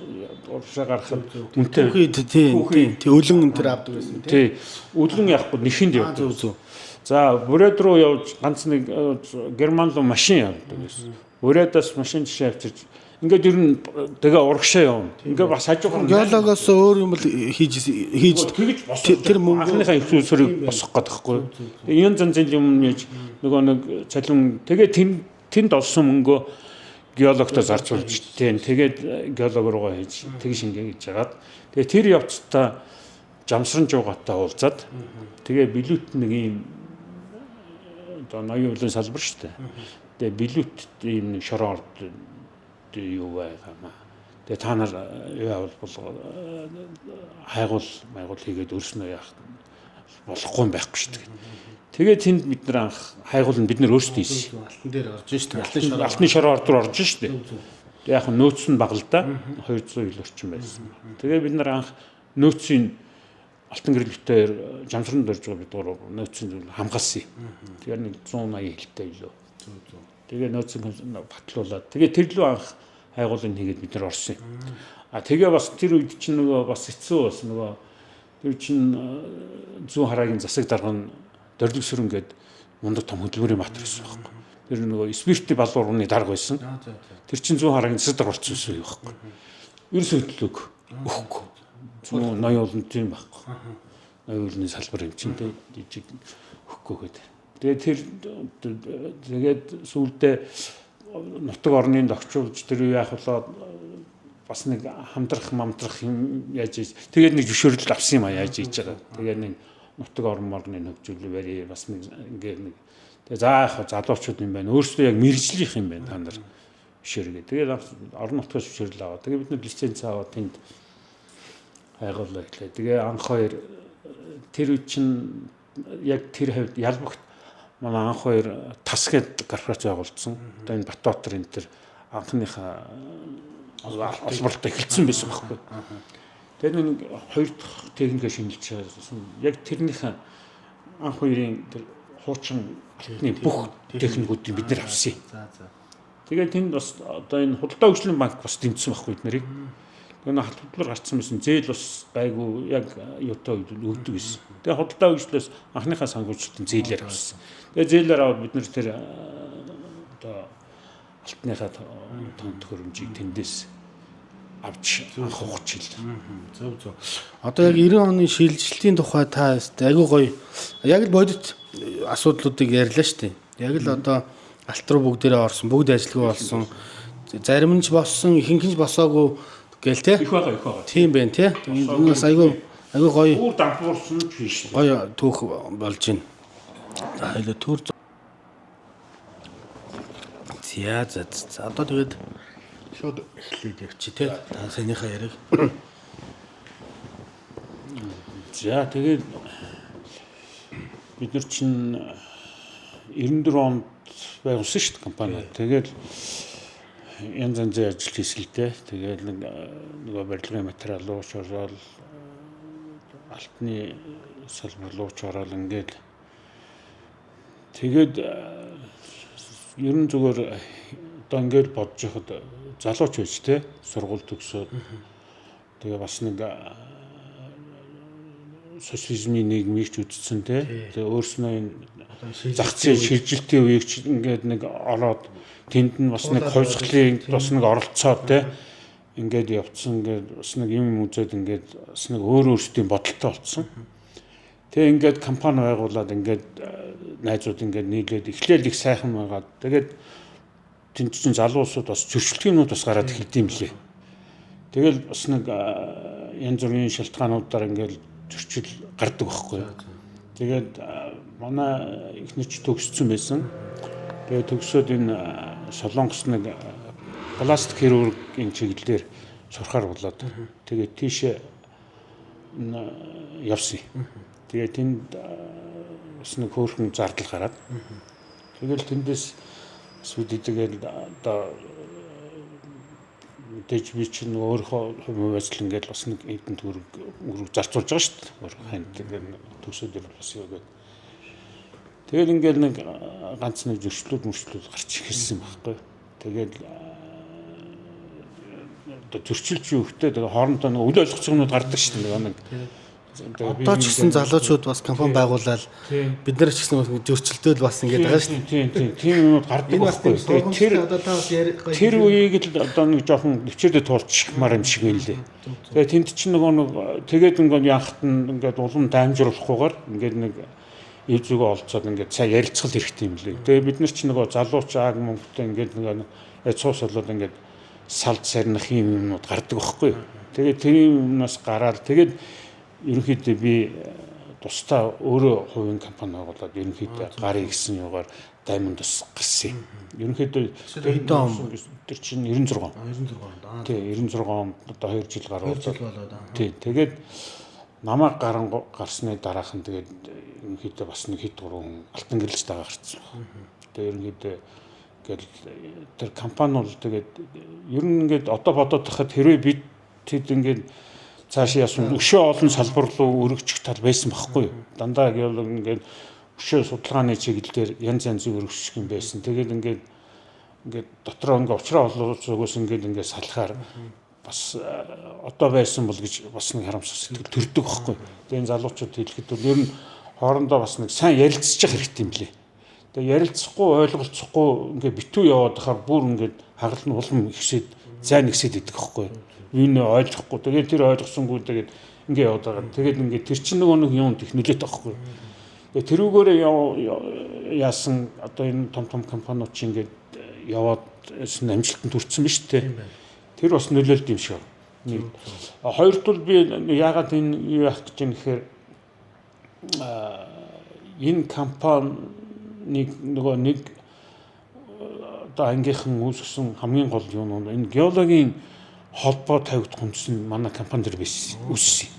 урагшаа гаргахад үнэтэй. Тий, тий, өлөн энэ төр авдаг байсан тий. Өлөн яахгүй нэхэнд явдаг. Зөв зөв. За Бүрээд руу явж ганц нэг Герман руу машин явдаг байсан. Бүрээдээс машин жишээ авчирч ингээд ер нь тэгээ урагшаа явна. Ингээд бас хажуугаар геологоос өөр юм л хийж хийж тэгж босох. Тэр мөнгө анхныхаа их усрыг босгох гээд байхгүй. Тэгээ янз янзын юм яаж нөгөө нэг цалин тэгээ тэнд олсон мөнгөө геологтой зарцуулж тийм тэгээд геолог руугаа хийж тэгш ингэ гэж хагаад тэгээ тэр явцдаа Жамсран жуугатай уулзаад тэгээ билют нэг ийм одоо ноён өвлөн салбар шүү дээ. Тэгээ билют ийм нэг шороо орд юу байгаа маа. Тэгээ та нар юу авал бол хайгуул майгуул хийгээд өрснөө яах болохгүй юм байхгүй шүү дээ. Тэгээ тэнд бид нар анх хайгуул нь бид нар өөрсдөө хийсэн. Алтан дээр орж шүү дээ. Алтны шороо орд руу орж шүү дээ. Тэгээ яг нөөц нь бага л да 200 ил орчим байсан. Тэгээ бид нар анх нөөцийн алтан гэрлэлтээр Жамсранд орж байгаа бид гурав нөөцийн зүйл хамгаалсан юм. Тэгээ нэг 180 хилтэй билүү. Тэгээ нөөцийн батлуулаад тэгээ тэр лүү анх хайгуулын хийгээд бид нар орсон юм. А тэгээ бас тэр үед чинь нөгөө бас хэцүү бас нөгөө тэр чинь зүүн хараагийн засаг дарга нь Дордог сүрэн гээд мундаг том хөдөлмөрийн баатар байсан байхгүй. Тэр нөгөө спиртийн балуурны дарга байсан. Тэр чинь зүүн хараагийн засаг дарга болсон юм байхгүй. Ерөөсөө хөдлөөг өгөхгүй. Зүүн ноён уулын тийм байхгүй. Ноён уулын салбар юм чинь тэ жижиг өгөхгүй гэдэг. Тэгээ тэр тэгээд сүүлдээ нутаг орныг догчуулж тэр үе яах болоо бас нэг хамтрах мамтрах юм яаж хийж тэгээд нэг зөвшөөрөл авсан юм а яаж хийж байгаа. Тэгээд нэг нутаг орон морны хөгжүүлэл барь бас нэг ингээ нэг тэгээ за яах залуучууд юм байна. Өөрсдөө яг мэрэгжлийнх юм байна та нар зөвшөөргээ. Тэгээд орон нутгаас зөвшөөрөл аваад тэгээд бид нар лиценз аваад тэнд хайгуулаа эхлэв. Тэгээ анх хоёр тэр үе чинь яг тэр хавьд Ялбагт манай анх хоёр тас гээд корпорац байгуулсан. Одоо энэ Батбаатар энэ төр анхныхаа олборлолт эхэлсэн байсан байхгүй. Тэгээд нэг хоёр дахь техникээ шинжилж байсан. Яг тэрнийхээ анх үеийн тэр хуучин алтны бүх техникүүдийг бид нар авсан юм. Тэгээд тэнд бас одоо энэ худалдаа хөгжлийн банк бас дэмжсэн байхгүй бид нарыг. Тэгээ нэг халдвар гарцсан байсан. Зээл бас гайгүй яг юутай үед өгдөг байсан. Тэгээ худалдаа хөгжлөөс анхныхаа санхүүжилтийн зээлээр авсан. Тэгээ зээлээр аваад бид нар тэр одоо алтныхаа тон төхөөрөмжийг тэндээс авч анх ухаж хэл. Зөв зөв. Одоо яг 90 оны шилжилтийн тухай та айгүй гоё яг л бодит асуудлуудыг ярьлаа шүү дээ. Яг л одоо алт руу бүгдээрээ орсон, бүгд ажилгүй болсон. Зарим нь ч боссон, ихэнх нь ч босоогүй гээл те. Их байгаа, их байгаа. Тийм байна те. Энэ бас айгүй айгүй гоё. Бүр дампуурсан ч биш. Гоё түүх болж байна. За хоёлоо төр. За за за одоо тэгээд шууд эхлээд явчих те. Та саяныхаа яриг. За тэгээд бид нар чинь 94 онд байгуулсан шүү дээ компани. Тэгээд янз янзын ажил хийсэн л дээ. Тэгээд нэг нөгөө барилгын материал руу ч ороод, алтны салбар руу ч ороод ингээд тэгээд ер нь зүгээр одоо ингээд бодож яхад залууч байж те сургууль төгсөөд тэгээ бас нэг социализмын нийгмийг ч үзсэн те. Тэгээ өөрснөө энэ зах зээл шилжилтийн үеийг ч ингээд нэг ороод тэнд нь бас нэг хувьсгалын бас нэг оролцоод те ингээд явцсан, ингээд бас нэг юм үзээд ингээд бас нэг өөр өөрсдийн бодолтой болцсон. Тэгээ ингээд компани байгуулад ингээд найзууд ингээд нийлээд эхлээл их сайхан байгаад тэгээд тэнд чинь залуусууд бас зөрчилдөөнүүд бас гараад эхэлд юм лээ. Тэгэл бас нэг янз бүрийн шалтгаануудаар ингээд зөрчил гардаг байхгүй. Тэгээд манай эхнэр ч төгссөн байсан. Тэгээд төгсөөд энэ Солонгос нэг пластик хирургийн чиглэлээр сурахаар болоод тэгээд тийшээ явсан. Тэгээд тэнд бас нэг хөөрхөн зардал гараад тэгэл тэндээс бас бид тэгэл одоо мэдээж би чинь өөрийнхөө хувь ажил ингээд бас нэг эдэн төгрөг зарцуулж байгаа шүү дээ. Өөрийнхөө ханд ингээд төгсөөд ирвэл бас юу гэдэг. Тэгэл ингээд нэг ганц нэг зөрчлүүд мөрчлүүд гарч ирсэн байхгүй. Тэгэл одоо зөрчилж юу ихтэй тэгээ хоорондоо нэг үл ойлгоцох юмнууд гардаг шүү дээ. Нэг одоо ч гэсэн залуучууд бас компани байгуулаад бид нар ч гэсэн зөрчилдөөл бас ингээд байгаа шүү дээ. Тийм тийм юмнууд гардаг байхгүй. Тэгээд тэр үеийг л одоо нэг жоохон нэвчээрдээ туулчихмаар юм шиг байна лээ. Тэгээд тэнд чинь нөгөө нэг тэгээд ингээд яхад нь ингээд улам дамжруулахгүйгээр ингээд нэг ив зүгөө олцоод ингээд сайн ярилцгал хэрэгтэй юм лээ. Тэгээд бид нар чинь нөгөө залууч аг мөнгөтэй ингээд нэг цуус болоод ингээд салд сарних юм юмнууд гардаг байхгүй. Тэгээд тэр юмнаас гараад тэгээд ерөнхийдөө би тусдаа өөрөө хувийн компани байгуулад ерөнхийдөө гарыг гэсэн юугаар Diamond-ос гарсан юм. Ерөнхийдөө хэдэн он тэр чинь 96. 96 онд. Тий, 96 онд одоо 2 жил гаруй. 2 жил болоод. Тий, тэгээд намайг гарсны дараахан тэгээд ерөнхийдөө бас нэг хэд гурван алтан гэрлэж дагаа гарцсан байна. Тэгээд ерөнхийдөө ингээл тэр компани бол тэгээд ер нь ингээд одоо бодоод тахад хэрвээ бид тэд ингээд цаашаа яасан өшөө олон салбар руу өргөжих тал байсан байхгүй юу. Дандаа геолог ингээд өшөө судалгааны чиглэлээр янз янзын өргөжих юм байсан. Тэгээд ингээд ингээд дотроо ингээд учраа олуулж өгөөс ингээд ингээд салахаар бас одоо байсан бол гэж бас нэг харамсах сэтгэл төрдөг байхгүй. Тэгээд энэ залуучууд хэлэхэд бол ер нь хоорондоо бас нэг сайн ярилцчих хэрэгтэй юм лээ. Тэгээд ярилцахгүй ойлголцохгүй ингээд битүү яваад хахаар бүр ингээд хагалт нь улам ихсээд зайн ихсээд идэх байхгүй. Юуны ойлгохгүй. Тэгээд тэр ойлгосонгүй тэгээд ингээ яваад байгаа. Тэгээд ингээ тэр чинь нөгөө нэг юм их нөлөөтэй байхгүй. Тэгээд тэрүүгээрээ яасан одоо энэ том том компаниуд чинь ингээд яваад амжилтанд хүрсэн биз дээ. Тэр бас нөлөөлд юм шиг. Нэг хоёрт бол би яагаад энэ юу яах гэж юм гэхээр энэ компаниг нөгөө нэг одоо ангийнхан үүсгэсэн хамгийн гол юм нь энэ геологийн холбоо тавигдах үндс нь манай компани дээр байсан үүссэн.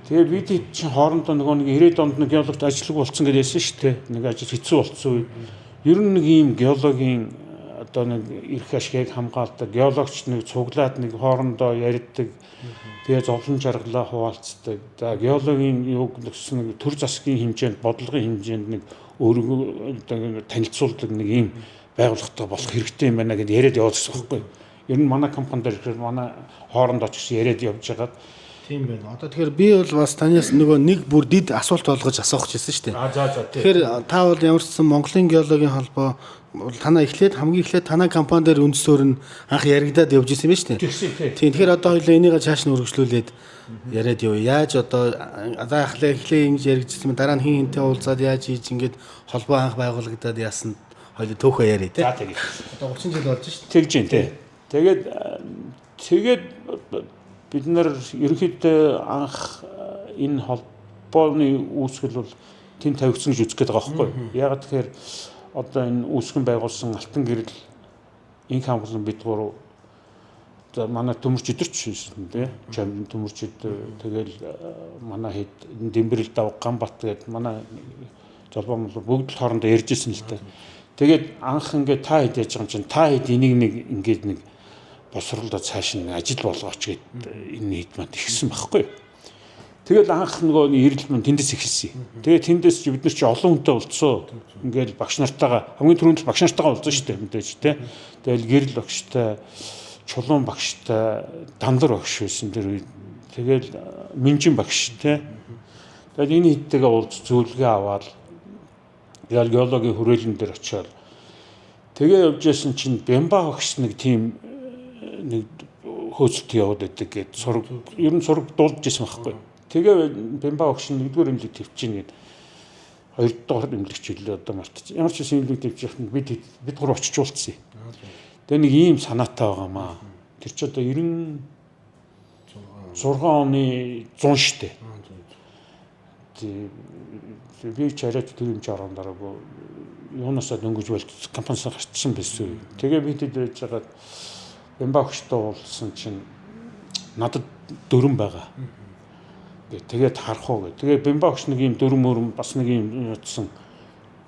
Тэгээ бид чинь хоорондоо нөгөө нэг 90-ад онд нэг геологт ажиллаг болцсон гэж ярьсан шүү дээ. Нэг ажил хэцүү болцсон үе. Ер нь нэг ийм геологийн Одоо нэг эрх ашигыг хамгаалдаг, геологч нэг цуглаад нэг хоорондоо ярьдаг. Тэгээ зовлон жаргалаа хуваалцдаг. За геологийн юуг гэсэн нэг төр засгийн хэмжээнд, бодлогын хэмжээнд нэг өөрийгөө одоо танилцуулдаг нэг ийм байгууллагатай болох хэрэгтэй юм байна гэдээ яриад явуулсан байхгүй. Ер нь манай компани дээр ихээр манай хоорондоо ч гэсэн яриад явж байгаад Тийм байна. Одоо тэгэхээр би бол бас танаас нөгөө нэг бүр дид асуулт болгож асуух гэсэн шүү дээ. Аа за за тий. Тэгэхээр та бол ямар ч сан Монголын геологийн холбоо бол танаа эхлээд хамгийн эхлээд танаа компани дээр үндэс нь анх яригадаад явж исэн юм байна шүү дээ. Тэгсэн тий. Тийм тэгэхээр одоо хоёлаа энийг цааш нь үргэлжлүүлээд яриад явъя. Яаж одоо за эхлээ ингэж яригдсан юм дараа нь хин хинтэй уулзаад яаж хийж ингээд холбоо анх байгуулагдаад яасан хоёлаа төөхөө яриа тий. За тэгье. Одоо 30 жил болж шүү дээ. Тэгж юм тий. Тэгээд тэгээд бид нар ерөнхийдөө анх энэ холбооны үүсгэл бол тэнд тавигдсан гэж үзэх гээд байгаа байхгүй юу? Яагаад тэгэхээр одоо энэ үүсгэн байгуулсан алтан гэрэл инх хамглан бид гурав за манай төмөрч өдөрч шийсэн тий. Чам төмөрч өдөр тэгэл манай хэд Дэмбэрэл дав Ганбат гээд манай золбоо мол бүгд л хоорондоо ярьж исэн л та. Тэгээд анх ингээд та хэд яаж байгаа юм чинь та хэд энийг нэг ингээд нэг босролдоо цааш нь ажил болгооч гэд энэ хэд манд ихсэн байхгүй юу. Тэгэл анх нөгөө ирэл мань тэндээс эхэлсэн. Тэгээ тэндээс чи бид нар чи олон хүнтэй уулзсан. Ингээл багш нартайгаа хамгийн түрүүнд л багш нартайгаа уулзсан шүү дээ мэдээж тий. Тэгэл гэрэл багштай, чулуун багштай, дандар багш байсан тэр үед. Тэгэл минжин багш тий. Тэгэл энэ хэдтэйгээ уулз зөвлөгөө аваад тэгэл геологийн хүрээлэн дээр очиод тэгээ явж байсан чинь Бямба багш нэг тийм нэг хөөцөлт яваад байдаг гэд сураг ер нь сураг дуулж исэн байхгүй. Тэгээ Бямба багш нь нэгдүгээр эмнэлэг төвчин гэд хоёрдугаар эмнэлэгч хэлээ одоо мартчих. Ямар ч байсан эмнэлэг төвчих бид бид гур очиж уулзсан. Тэгээ нэг ийм санаатай байгаамаа. Тэр чи одоо 96 оны 100 штэ. Тий би ч арайч тэр юм чи орон дараагүй юунасаа дөнгөж болт компаниас гарчсан байсан. Тэгээ би тэд байж байгаад Бямба багштай уулзсан чинь надад дөрөн байгаа. Тэгээд харах уу гэ. Тэгээ Бямба багш нэг юм дөрөн мөрөн бас нэг юм утсан.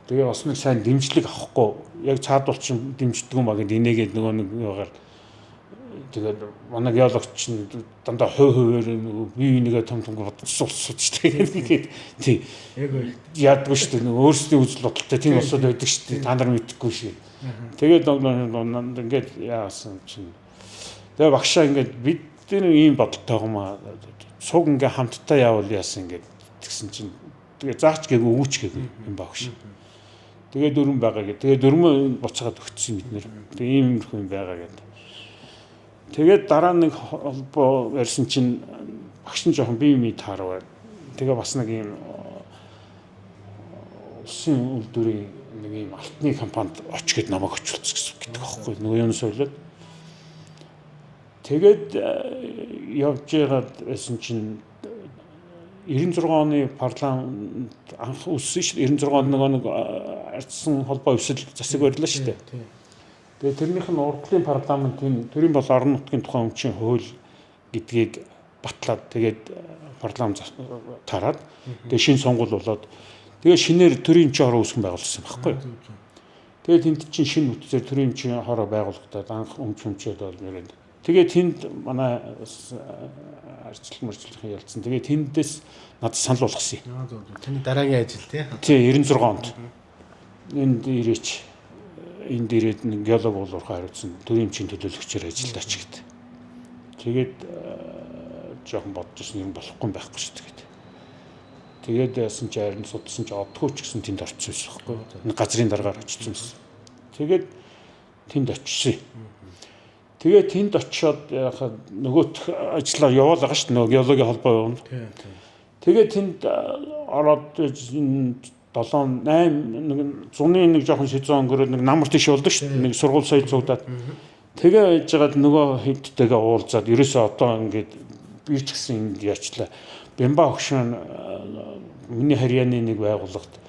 Тэгээ бас нэг сайн дэмжлэг авахгүй. Яг цаадуул чинь дэмждэг юм а гэд инээгээд нөгөө нэг юугаар тэгээд манай геологч чинь дандаа хувь хувиар нөгөө бие бинийгээ том том бодсон улсууд шүү дээ. Тэгээд тий. Яг үл. Яадгүй шүү дээ. Нөгөө өөрсдийн үзэл бодолтой тийм улсууд байдаг шүү дээ. Та нар мэдэхгүй шүү. Тэгээд ингээд яасан чинь тэгээ багшаа ингээд бид нар ийм бодолтой байгаа юм аа. Цуг ингээ хамтдаа явуул яасан ингээд тэгсэн чинь тэгээ заач гээгүй өгөөч гээгүй юм багш. Тэгээ дөрвөн байгаа гэ. Тэгээ дөрмөө буцаагаад өгсөн бид нэр. Тэгээ ийм юмрхүү юм байгаа гэдэг. Тэгээд дараа нэг холбоо ярьсан чинь багш нь жоохон бие мий таарваа. Тэгээ бас нэг ийм улсын үйлдвэрийн нэг ийм алтны компанид оч гэд намайг очуулсан гэсэн гэдэг аахгүй нөгөө юм соёлоод. Тэгээд явж байгаад байсан чинь 96 оны парламент анх үүссэн шүү дээ. 96 онд нөгөө нэг ардсан холбоо өвсөл засаг барилаа шүү дээ. Тэгээ тэрнийх нь урдлын парламентын төрийн бол орон нутгийн тухай өмчийн хууль гэдгийг батлаад тэгээд парламент тараад тэгээ шинэ сонгуул болоод тэгээ шинээр төрийн өмчийн хороо үүсгэн байгуулсан байхгүй юу. Тэгээ тэнд чинь шинэ бүтцээр төрийн өмчийн хороо байгуулагдаад анх өмч өмчөөд бол нэрэнд. Тэгээ тэнд манай арчлал мөрчлөхийн ялцсан. Тэгээ тэндээс надад санал болгосон юм. Таны дараагийн ажил тий. Тий 96 онд. Энд ирээч. Энд ирээд нэг геолог уулуурхай хариуцсан төрийн эмчийн төлөөлөгчөөр ажиллаач гэд. Тэгээд жоохон бодож ирсэн юм болохгүй байхгүй шүү дээ. Тэгээд яасан чи харин судалсан чи оддгоо ч гэсэн тэнд орчихсон байсан байхгүй. Нэг газрын даргаар очсон байсан. Тэгээд тэнд очсон. Тэгээд тэнд очиод яхаа нөгөөх ажиллаа яваал байгаа шүү дээ. Нөгөө геологийн холбоо явна. Тэгээд тэнд ороод 7 8 нэг зуны нэг жоохон сезон өнгөрөөд нэг намар тийш болдог шүү дээ. Нэг сургууль соёл цугдаад. Тэгээ яж байгаад нөгөө хэдтэйгээ уулзаад ерөөсөө одоо ингээд би ч гэсэн энд яачлаа. Бямба огшин миний харьяаны нэг байгууллагт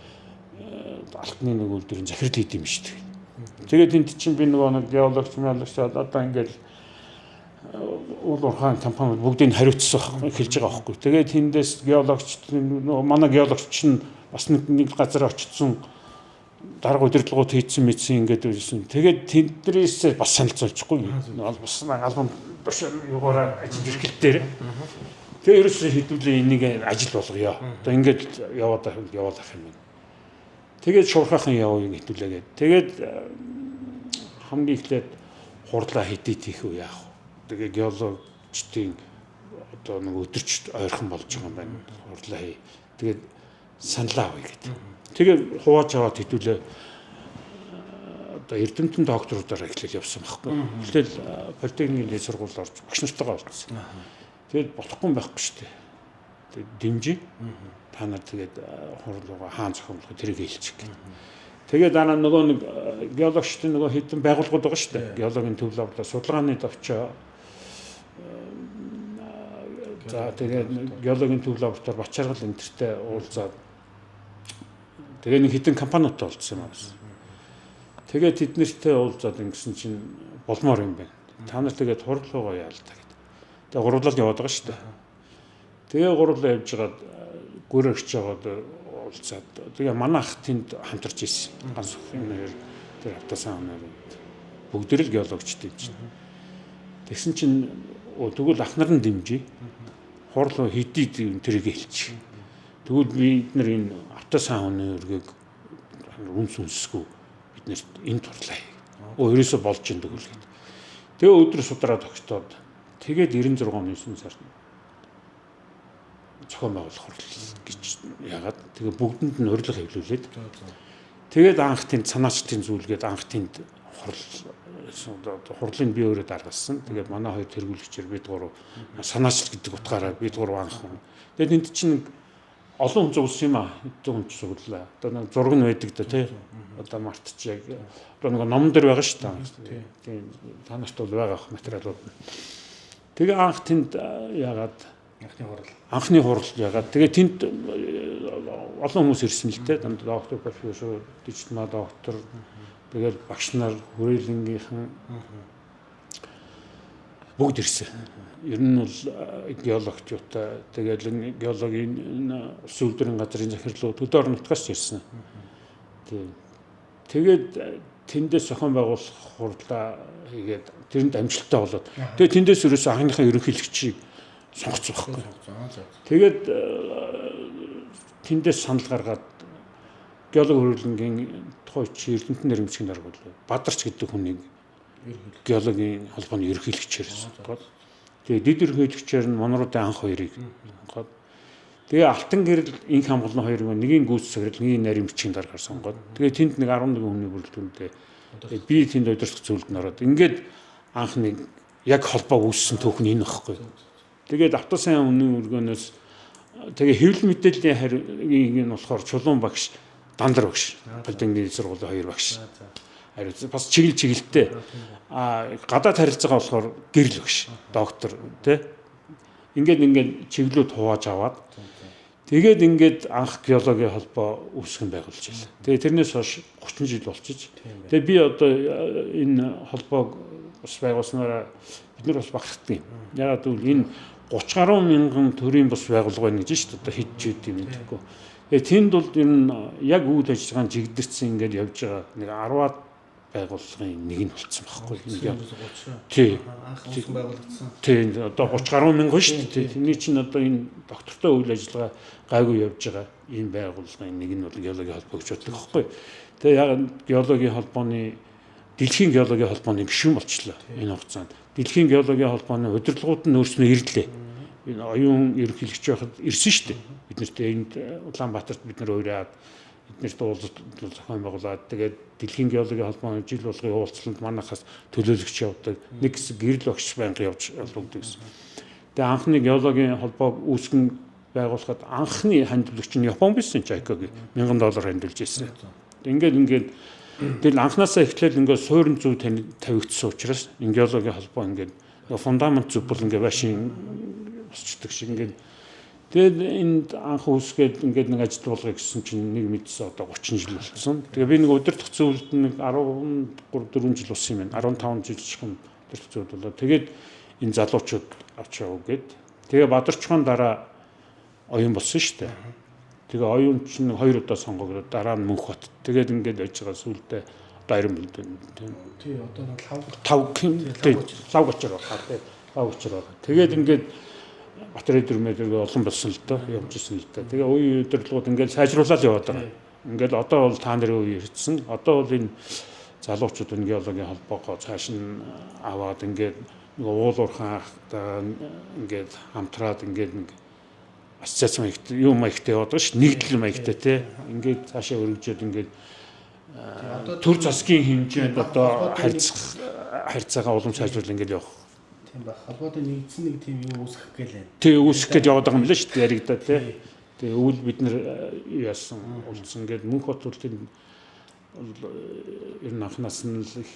алтны нэг үйлдвэрийн захирал хийд юм шүү дээ. Тэгээд тэнд чинь би нөгөө нэг геологч, меологч одоо ингээд уул уурхайн компани бүгдийг хариуцсан эхэлж байгаа байхгүй. Тэгээд тэндээс геологч манай геологч чинь бас нэг газар очсон Дарга удирдлагууд хийцэн мэдсэн ингээд байсан. Тэгээд тэднээс бас санал золчихгүй. Бас албан бас югаараа ажил эрхэлт дээр. Тэгээ ерөөсөө хэдүүлээ энийг ажил болгоё. Одоо ингээд яваад яваад ах юм байна. Тэгээд шуурхаахан явъя хэдүүлээгээд. Тэгээд хамгийн эхлээд хурлаа хэдийд хийх үү яах вэ? Тэгээ геологчдын одоо нэг өдөрч ойрхон болж байгаа юм байна. Хурлаа хий. Тэгээд саналаа авъя гэдэг. Тэгээ хувааж аваад хэдүүлээ одоо эрдэмтэн докторуудаар эхлээл явсан байхгүй. Эхлээл политехникийн дээд сургуульд орж багш нартайгаа уулзсан. Тэгээд болохгүй байхгүй шүү дээ. Тэгээд дэмжиж та нар тэгээд хурлуугаа хаан зохион байгуулах тэрийг хэлчих гэдэг. Тэгээд дараа нөгөө нэг геологчдын нөгөө хэдэн байгууллагууд байгаа шүү дээ. Геологийн төв лаборатори, судалгааны товчоо, за тэгээд геологийн төв лаборатори Бачаргал энтертэй уулзаад тэгээ нэг хэдэн компаниудтай уулзсан юм аа бас. Тэгээд тэд нартэй уулзаад ингэсэн чинь болмоор юм байна. Та нар тэгээд хурлуугаа яалта гэдэг. Тэгээ гурлал яваад байгаа шүү дээ. Тэгээ гурлаа явж байгаад гүрэгч жагаад уулзаад тэгээ манай ах тэнд хамтарч ирсэн. Ганц энэ хоёр тэр автасан хоёр бүгд л геологчд юм чинь. Тэгсэн чинь тэгвэл ах нар нь дэмжиж хурлуу хэдий тэрийг хэлчих. Тэгвэл бид нар энэ автасан хүний өргөг үнс үнсгүй бид нарт энэ турлаа. Өө ерөөсө болж ин тэгвэл гээд. Тэгээ өдөр судраа тогтоод тэгээд 96 оны 9 сард зохион байгуулах хурал гэж яагаад тэгээ бүгдэнд нь урилга хэвлүүлээд тэгээд анх тэнд санаачлалтын зүйлгээд анх тэнд хурлыг би өөрөө даргалсан. Тэгээд манай хоёр тэргүүлэгчээр бид гурав санаачлал гэдэг утгаараа бид гурав анх хүн. Тэгээд энд чинь олон хүн зугласан юм аа. Хэдэн хүн цуглаа. Одоо нэг зураг нь байдаг да тий. Одоо мартчих яг одоо нэг номон дээр байгаа шүү дээ. Тийм та нарт бол байгаа материалууд. Тэгээ анх тэнд яагаад анхны хурал яагаад тэгээ тэнд олон хүмүүс ирсэн л дээ. Дандаа доктор, профессор, дижитал доктор, тэгэл багш нар, хүрээлэнгийнхэн бүгд ирсэн. Ер нь бол геологчуудаа тэгэл геологийн улсын үйлдвэрийн газрын захирлууд төдөө орон нутгаас ирсэн. Тийм. Тэгээд тэндээс зохион байгуулах хурлаа хийгээд тэрэнд амжилттай болоод тэгээд тэндээс ерөөсөө анхныхаа ерөнхийлөгчийг сонгоцсон байхгүй. Тэгээд тэндээс санал гаргаад геолог хүрээлэнгийн тухайн үеийн эрдэмтэн нэрмжийн дарга болов. Бадарч гэдэг хүнийг геологийн холбооны ерөнхийлөгчээр сонгоод тэгээд дэд ерөнхийлөгчээр нь Монруудын анх хоёрыг сонгоод тэгээ Алтан гэрэл инх хамгаалан хоёрыг нэгийн гүйц саграл нэгийн нарийн бичгийн даргаар сонгоод тэгээ тэнд нэг 11 хүний бүрэлдэхүүнтэй би тэнд удирдах зүйлд нь ороод ингээд анх нэг яг холбоо үүссэн түүх нь энэ багхгүй. Тэгээд автобусын үнийн өргөнөөс тэгээ хэвлэл мэдээллийн харийг нь болохоор Чулуун багш, Дандар багш, Политехникийн сургуулийн хоёр багш. Хариуцсан. Бас чиглэл чиглэлтэй. А гадаад харилцаагаа болохоор гэрэл багш, доктор тий. Ингээд чиглэлүүд хувааж аваад тэгээд ингээд анх геологийн холбоо үүсгэн байгуулж байлаа. Тэгээд тэрнээс хойш 30 жил болчих. Тэгээд би одоо энэ холбоог бас байгуулснараа бид нар бас бахархдаг юм. Ягаад гэвэл энэ 30 гаруй мянган төрийн бус байгууллага байна гэж шүү дээ. Одоо хэд ч үт юм мэдэхгүй. Тэгээ тэнд бол ер нь яг үйл ажиллагаанд жигдэрсэн ингээд явж байгаа нэг 10-аад байгууллагын нэг нь болцсон байхгүй. Тий. Анх үүсгэн байгуулагдсан. Тий. Одоо 30 гаруй мянган шүү дээ. Тэрний чинь одоо энэ доктортой үйл ажиллагаа гайгүй явж байгаа ийм байгууллагын нэг нь бол геологийн холбоо гэж боддог байхгүй. Тэгээ яг геологийн холбооны дэлхийн геологийн холбооны гишүүн болчлоо энэ хугацаанд. Дэлхийн геологийн холбооны удирдлагууд нь өөрснөө ирлээ. Энэ оюун ерөнхийлөгч байхад ирсэн шүү дээ. Бид нартэй энд Улаанбаатарт бид нар уураад эднэрт уулзалт зохион байгуулад тэгээд дэлхийн геологийн холбооны жил болгын уулзалтанд манайхаас төлөөлөгч явдаг. Нэг хэсэг гэрэл багш байнга явж холбогддог гэсэн. Тэгээд анхны геологийн холбоог үүсгэн байгуулахад анхны хандивлагч нь Япон байсан Чайкогийн $1000 хандивлж ирсэн. Ингээд тэгэл анханасаа эхлээл ингээд суурин зүй тавигдсан учраас энэ геологийн холбоо ингээд фундамент зүг бол ингээд байшин босчдөг шиг ингээд тэгээд энд анх үүсгээд ингээд нэг ажил болгоё гэсэн чинь нэг мэдсэн одоо 30 жил болсон. Тэгээ би нэг удирдах зөвлөлд нэг 13 4 жил болсон юм байна. 15 жил чухам удирдах зөвлөлд болоо. Тэгээд энэ залуучууд авч яваа гээд тэгээ Бадарчхан дараа оюун болсон шүү дээ. Тэгээ оюун чинь 2 удаа сонгогдоод дараа нь Мөнхбат. Тэгээд ингээд байж байгаа сүлдээ одоо 20 мянга тийм. Тий, одоо нэг лав лав гочор байгаа тий. Лав гочор байгаа. Тэгээд ингээд Батрын дүрмээр олон болсон л доо явж исэн л доо. Тэгээ үе удирдлагууд ингээд сайжруулаад яваад байгаа. Ингээд одоо бол та нарын үе ирсэн. Одоо бол энэ залуучууд энэ геологийн холбоогоо цааш нь аваад ингээд нэг уул уурхай ахтай ингээд хамтраад ингээд нэг ассоциац маягтай юу маягтай яваад байгаа ш. Нэгдэл маягтай тий. Ингээд цаашаа өргөжөөд ингээд төр засгийн хэмжээнд одоо харьцаагаа улам сайжруулах ингээд явах. Тийм ба холбоотой нэгдсэн нэг тийм юу үүсгэх гээл байна. Тий, үүсгэх гээд яваад байгаа юм лээ шүү дээ яригдаа тий. Тэгээ өвөл бид нэр яасан улцсан гээд Мөнхбат бол тэр ер нь анхнаас нь л их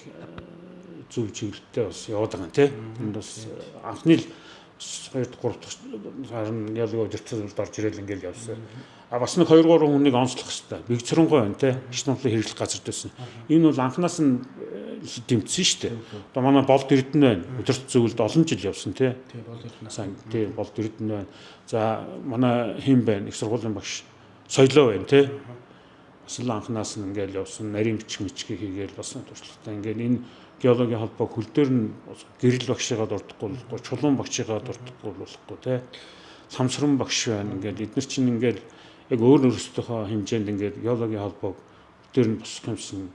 зөв чиглэлтэй бас яваад байгаа юм тий. Энд бас анхны л 2 3 дахь сар нь геологи удирдлагад орж ирэл ингээл явсан. А бас нэг 2 3 хүнийг онцлох хэвээр. Бэгцэрэнгуй байна те. Иш номлын хэрэглэх газарт байсан. Энэ бол анханаас нь дэмжсэн шүү дээ. Одоо манай Болд Эрдэнэ байна. Өдөрт зөвлөлд олон жил явсан те. Тий, Болд Эрдэнэ. Сайн тий, Болд Эрдэнэ байна. За манай хэн байна? Их сургуулийн багш Соёлоо байна те. Бас л анханаас нь ингээл явсан. Нарийн бичиг мичгийг хийгээл бас туршлагатай ингээл энэ геологийн холбоог хөл дээр нь гэрэл багшигаа дурдахгүй болохгүй, чулуун багшигаа дурдахгүй болохгүй те. Самсран багш байна. Ингээл эдгээр чинь ингээл яг өөр өөрсдийнхөө хэмжээнд ингээд геологийн холбоог дээр нь босох юмсан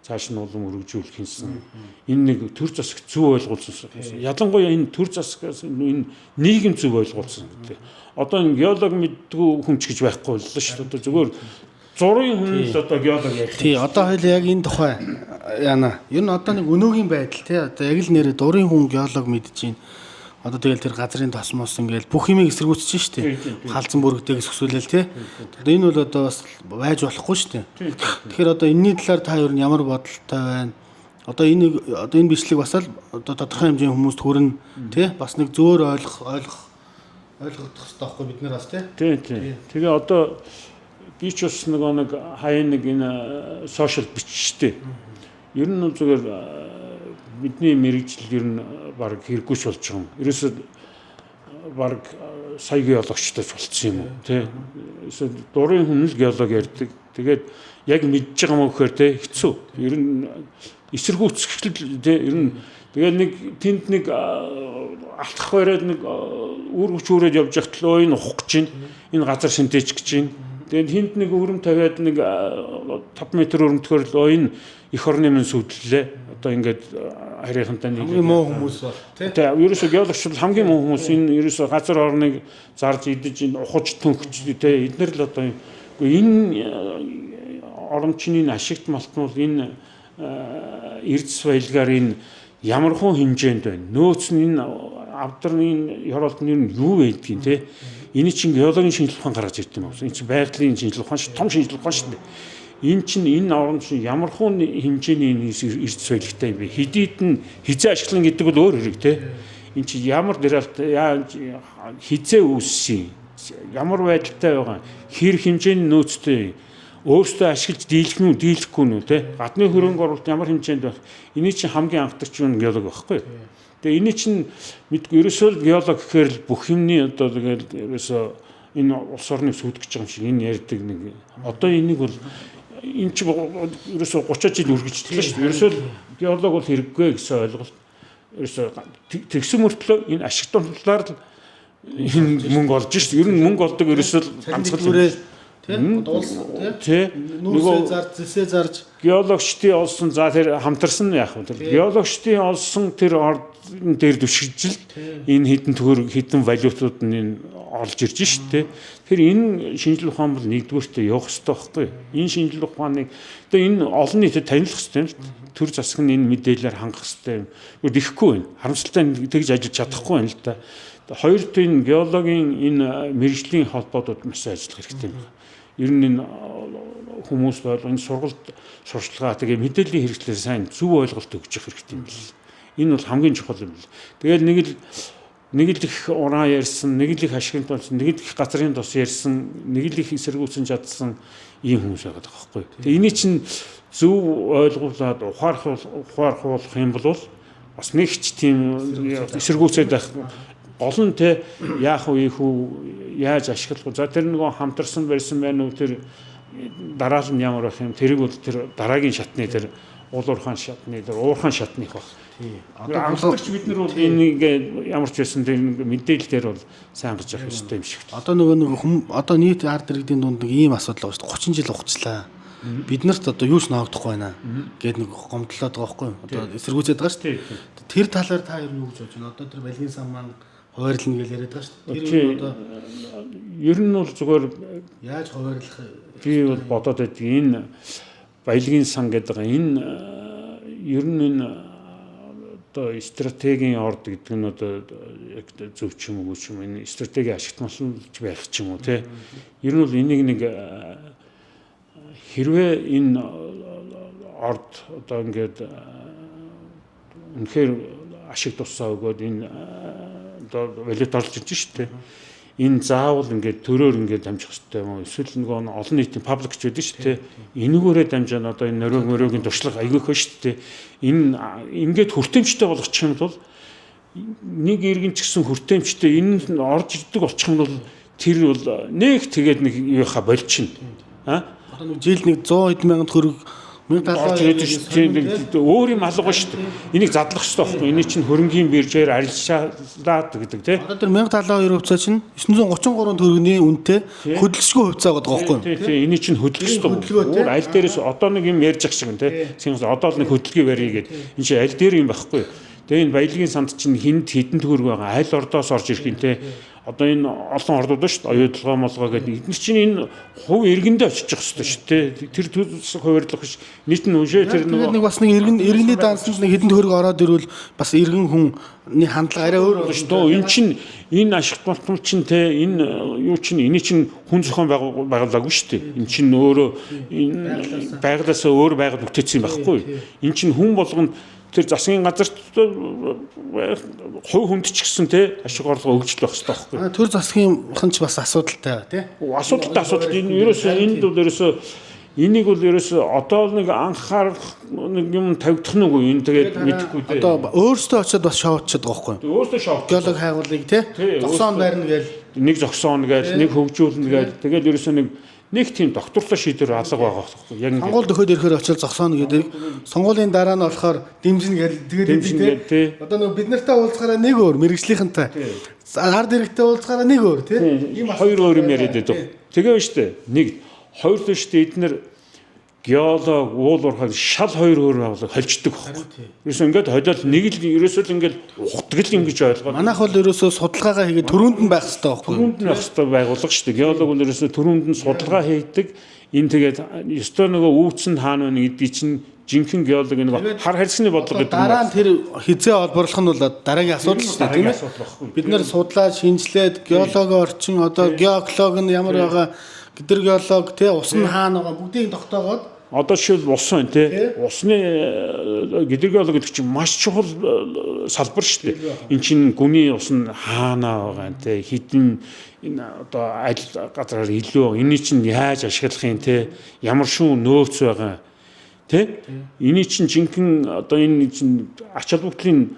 цааш нь улам өргөжүүлэх юмсан. Энэ нэг төр засаг зөв ойлгуулсан. Ялангуяа энэ төр засагаас энэ нийгэм зөв ойлгуулсан гэдэг. Одоо энэ геолог мэддэггүй хүн ч гэж байхгүй боллоо шүү дээ. Одоо зүгээр зургийн хүн л одоо геолог ярих. Тий, одоо хоёул яг энэ тухай яана. Ер нь одоо нэг өнөөгийн байдал тий, одоо яг л нэрээ дурын хүн геолог мэдэж байна. Одоо тэгэл тэр газрын тосмос ингээл бүх юмыг эсэргүүцэж шүү дээ. Халзан бүрэгдээг өсгсүүлэл тий. Одоо энэ бол одоо бас байж болохгүй шүү дээ. Тэгэхээр одоо энэний талаар та ер нь ямар бодолтой байна? Одоо энэ одоо энэ бичлэг бас л одоо тодорхой хэмжээний хүмүүст хүрнэ тий. Бас нэг зөөр ойлгох ойлгох хэрэгтэй байхгүй бид нар бас тий. Тий, тий. Тэгээ одоо би ч бас нөгөө нэг хаяа нэг энэ сошиал бичжтэй. Ер нь зүгээр бидний мэрэгжил ер нь баг хэрэггүйч болж байгаа юм. Ерөөсөө баг сая геологчтой болцсон юм уу тий. Ерөөсөө дурын хүн л геолог ярьдаг. Тэгээд яг мэдж байгаа юм гэхээр тий хэцүү. Ер нь эсэргүүцэл тий ер нь тэгээд нэг тэнд нэг алтах бариад нэг үр хүч үрээд явж байхад л энэ ухах гэж байна. Энэ газар синтэж гэж байна. Тэгээд хинт нэг өрөм тавиад нэг 5 м өрөмтгөр л энэ эх орны минь сүдлээ. Одоо ингээд харийнхантай нэг хамгийн муу хүмүүс бол тий. Тэгээ ерөөсөө геологч бол хамгийн муу хүмүүс энэ ерөөсөө газар орныг зарж идэж энэ ухаж төнхөж тий эднэр л одоо энэ оромчны ашигт малтмал энэ эрдэс баялгаар энэ ямархуу хэмжээнд байна. Нөөц нь энэ авдарны ёроолд нь юу байдгийг тий. Энэ чинь геологийн шинжилгээ ухаан гаргаж ирд юм байна. Энэ чинь байгалийн шинжилгээ ухаан шүү, том шинжилгээ ухаан шүү дээ. Энэ чинь энэ орон чинь ямархуу хэмжээний энэ эрдэс баялагтай юм бэ? Хэдийд нь хизээ ашиглан гэдэг бол өөр хэрэг тий. Энэ чинь ямар дэралт хизээ үүссэн, ямар байдалтай байгаа, хэр хэмжээний нөөцтэй, өөрсдөө ашиглаж дийлэх нь үү, дийлэхгүй нь үү тий. Гадны хөрөнгө оруулалт ямар хэмжээнд байх. Эний чинь хамгийн анхдагч нь геолог байхгүй юу? Тэгээ эний чинь мэдгүй ерөөсөө л геолог гэхээр л бүх юмны одоо тэгэл ерөөсөө энэ улс орныг сүйтгэж байгаа юм шиг энэ ярьдаг нэг одоо энийг бол энэ чинь ерөөсөө 30 жил үргэлжлэлээ шүү дээ. Ерөөсөө л геолог бол хэрэггүй гэсэн ойлголт ерөөсөө тэгсэн мөртлөө энэ ашиг тунхлаар л энэ мөнгө олж шүү дээ. Ер нь мөнгө олдог ерөөсөө л ганцхан тий улс тий нүүрсээ зарж зэсээ зарж геологчдын олсон за тэр хамтарсан яах вэ? Тэр геологчдын олсон тэр орд дээр түшигжил энэ хідэн төгрөг хідэн валютууд нь энэ олж ирж шít тий. Тэгэхээр энэ шинжлэх ухаан бол нэгдүгээртээ явах хэрэгтэй байхгүй юу? Энэ шинжлэх ухааныг одоо энэ олон нийтэд танилцах хэрэгтэй юм л. Төр засаг нь энэ мэдээлэлээр хангах хэрэгтэй юм. Тэгэхгүй байна. Харамсалтай нь тэгж ажиллаж чадахгүй байна л да. Хоёрт энэ геологийн энэ мэргэжлийн холбоодод маш сайн ажиллах хэрэгтэй юм байна. Ер нь энэ хүмүүс бол энэ сургалт сурчлагаа тэгээ мэдээллийн хэрэгслээр сайн зөв ойлголт өгч явах хэрэгтэй юм байна. Энэ бол хамгийн чухал юм байна. Тэгэл нэг л их уран ярьсан, нэг л их ашигт болсон, нэг л их газрын тос ярьсан, нэг л их эсэргүүцэн чадсан ийм хүмүүс байгаа байхгүй. Тэгээ энийг чинь зөв ойлгуулад ухаарах болох юм бол бас нэг ч тийм эсэргүүцээд байх Гол нь те яах вэ ийхүү яаж ашиглах вэ? За тэр нөгөө хамтарсан барьсан байна уу, тэр дараал нь ямар байх юм? Тэрийг бол тэр дараагийн шатны тэр уул уурхаан шатны тэр уурхаан шатных баг. Одоо анхлагч бид нар бол энийг ямар ч байсан тэр мэдээлэл дээр бол сайн гарч явах ёстой юм шиг. Одоо нөгөө нэг одоо нийт ард иргэдийн дунд нэг ийм асуудал байгаа шүү дээ. 30 жил хугацлаа. Бид нарт одоо юу ч ноогдохгүй байна гэд нэг гомдлоод байгаа байхгүй юу? Одоо эсэргүүцээд байгаа шүү дээ. Тэр талаар та ер нь юу гэж бодож байна? Одоо тэр балгийн сан маань хуваарлна гэж яриад байгаа шүү дээ. Тэр одоо ер нь бол зүгээр яаж хуваарлах би бол бодоод байдаг. Энэ баялагын сан гэдэг энэ ер нь энэ одоо стратегийн орд гэдэг нь одоо яг зөв ч юм уу ч юм энэ стратегийн ашигтмалж байх ч юм уу те. Ер нь бол энийг нэг хэрвээ энэ орд одоо ингээд үнэхээр ашиг тусаа өгөөд энэ одоо валют орж ирж шүү дээ. Энэ заавал ингээд төрөөр ингээд дамжих хэрэгтэй юм уу? Эсвэл нөгөө олон нийтийн паблик ч байдаг шүү дээ. Энэгөөрээ дамжаад одоо энэ нөрөөг мөрөөгийн туршлага айгүйх ба шүү дээ. Энэ ингээд хүртээмжтэй болгочих юм бол нэг иргэн ч гэсэн хүртээмжтэй энэ нь орж ирдэг болчих юм бол тэр бол нэг тэгээд нэг юуха болчихно. А? Одоо нэг жил нэг 100 хэдэн мянган төгрөг 1072 өөр юм алга ба шүү дээ. Энийг задлах хэрэгтэй байхгүй. Эний чинь хөрөнгийн биржээр арилжаалаад гэдэг тий. Одоо тэр 1072 хувьцаа чинь 933 төгрөгийн үнэтэй хөдөлшгүй хувьцаа гэдэг байхгүй юу? Тий, тий. Эний чинь хөдлөх хэрэгтэй. Өөр аль дээрээс одоо нэг юм ярьж ах шиг тий. Сингс одоо л нэг хөдөлгөөн барья гэдэг. Энд чинь аль дээр юм байхгүй. Тэгээ энэ баялагын санд чинь хинд хэдэн төгрөг байгаа. Аль ордоос орж ирэх юм тий. Одоо энэ олон ордууд шүү дээ. Оюутлогоо молгоо гэдэг. Эдгээр чинь энэ хувь иргэндээ очиж явах хэрэгтэй шүү дээ. Тэр төсөв хуваарлах биш. Нийт нь үшээ тэр нэг бас нэг иргэний дансанд нэг хэдэн төгрөг ороод ирвэл бас иргэн хүний хандлага арай өөр болно шүү дээ. Энэ чинь энэ ашигт болтол чинь те энэ юу чинь эний чинь хүн зохион байгуулаагүй шүү дээ. Энэ чинь өөрөө энэ байгалаасаа өөр байгаль бүтээсэн юм байхгүй. Энэ чинь хүн болгонд тэр засгийн газарт хувь хүнд ч гэсэн те ашиг орлого өгч л байх хэрэгтэй байхгүй. Төр засгийнхан ч бас асуудалтай тий. Асуудалтай асуудал. Энэ ерөөсөө энд бол ерөөсөө энийг бол ерөөсөө одоо нэг анхаарах нэг юм тавигдах нь үгүй энэ тэгээд мэдэхгүй те. Одоо өөрсдөө очиод бас шоучихад байгаа байхгүй. Өөрсдөө шоуч. Геолог хайгуулыг те зогсоон байрна гээл нэг зогсоон гээл нэг хөгжүүлнэ гээл тэгээд ерөөсөө нэг тийм доктортой шийдвэр алга байгаа байхгүй. Яг ингэ сонгуул дөхөд ирэхээр очил зогсооно гэдэг. Сонгуулийн дараа нь болохоор дэмжинэ гэл тэгээд тий. Одоо нөгөө бид нартай уулзахаараа нэг өөр мэрэгжлийнхэнтэй. Ард иргэдтэй уулзахаараа нэг өөр тий. Ийм хоёр өөр юм яриад байдаг. Тэгээ байна штэ. Нэг хоёр л штэ эднэр геолог уул уурхай шал хоёр өөр байгууллага холждог байхгүй. Ерөөсөө ингээд холиол нэг л ерөөсөө л ингээд ухдаг л юм гэж ойлгоод. Манайх бол ерөөсөө судалгаагаа хийгээд төрөнд нь байх хэрэгтэй байхгүй. Төрөнд нь байх хэрэгтэй байгууллага шүү дээ. Геолог бол ерөөсөө төрөнд нь судалгаа хийдэг. Энэ тэгээд ёстой нөгөө өвцөнд хаана байна гэдгийг чинь жинхэнэ геолог нэг хар харьцны бодлого гэдэг. Дараа нь тэр хизээ олборлох нь бол дараагийн асуудал шүү дээ, тийм ээ. Бид нэр судлаад шинжилээд геолог орчин одоо геоклог нь ямар байгаа гидэр геолог тий ус нь хаана байгаа бүгдийг тогтоогоод одоо жишээл ус байна тий. Усны гидэр геолог гэдэг чинь маш чухал салбар шүү дээ. Эн чинь гүний ус нь хаана байгаа тий хідэн энэ одоо аль газараар илүү эний чинь яаж ашиглах юм тий ямар шүүн нөөц байгаа тий. Эний чинь жинхэнэ одоо энэ чинь ач холбогдлын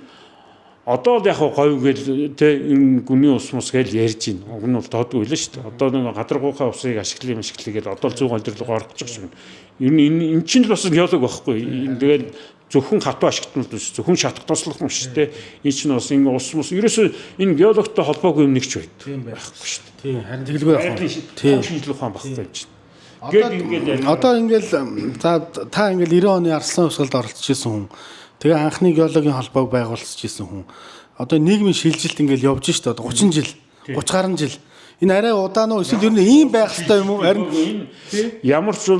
одоо л яг говь гэл тэ энэ гүний ус мус гэл ярьж байна. Уг нь бол тоодгүй л шүү дээ. Одоо нэг гадаргуухай усыг ашиглая ашиглая гэл одоо л зүүн гол руу орох гэж байна. Ер нь энэ чинь л бас геолог байхгүй. Энэ тэгэл зөвхөн хатуу ашигтмал биш, зөвхөн шатах тослох юм шүү дээ. Энэ чинь бас ингэ ус мус ерөөсөө энэ геологтой холбоогүй юм нэг ч байд. Байхгүй шүү дээ. Тийм харин тэгэлгүй байх. Тийм шинжлэх ухаан байхгүй юм чинь. Одоо ингээл за та ингээл 90 оны Арслан хувьсгалд оролцож исэн хүн. Тэгээ анхны геологийн холбоог байгуулж исэн хүн. Одоо нийгмийн шилжилт ингээл явж штэ одоо 30 жил, 30 гаруй жил. Энэ арай удаан уу эсвэл ер нь ийм байх хэрэгтэй юм уу? Харин ямар ч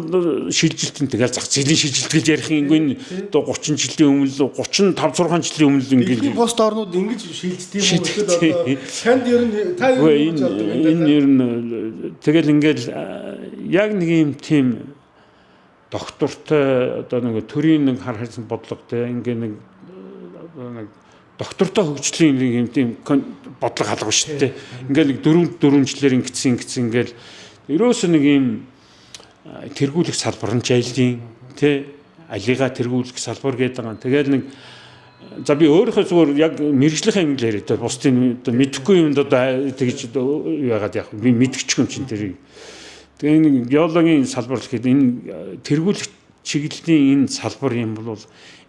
шилжилт нь тэгэл зах зээлийн шилжилт гэж ярих юм энэ одоо 30 жилийн өмнө 35 6 жилийн өмнө ингээл бусд орнууд ингэж шилждэг юм уу? Эсвэл одоо танд ер нь та юу гэж боддог юм бэ? Энэ ер нь тэгэл ингээл яг нэг юм тийм доктортой одоо нэг төрийн нэг хар харьцан бодлого те ингээ нэг нэг доктортой хөгжлийн нэг юм тийм бодлого алга шүү дээ. Ингээ нэг дөрөв жилээр ингэсэн ингээл ерөөсөө нэг юм тэргүүлэх салбар нь айлын те алига тэргүүлэх салбар гэдэг байгаа. Тэгэл нэг За би өөрийнхөө зүгээр яг мэргэжлийнхээ юм л яриа та бусдын одоо мэдэхгүй юмд одоо тэгж яагаад яг би мэдчихгүй юм чинь тэрийг. Тэгээ энэ геологийн салбар гэхэд энэ тэргүүлэх чиглэлийн энэ салбар юм бол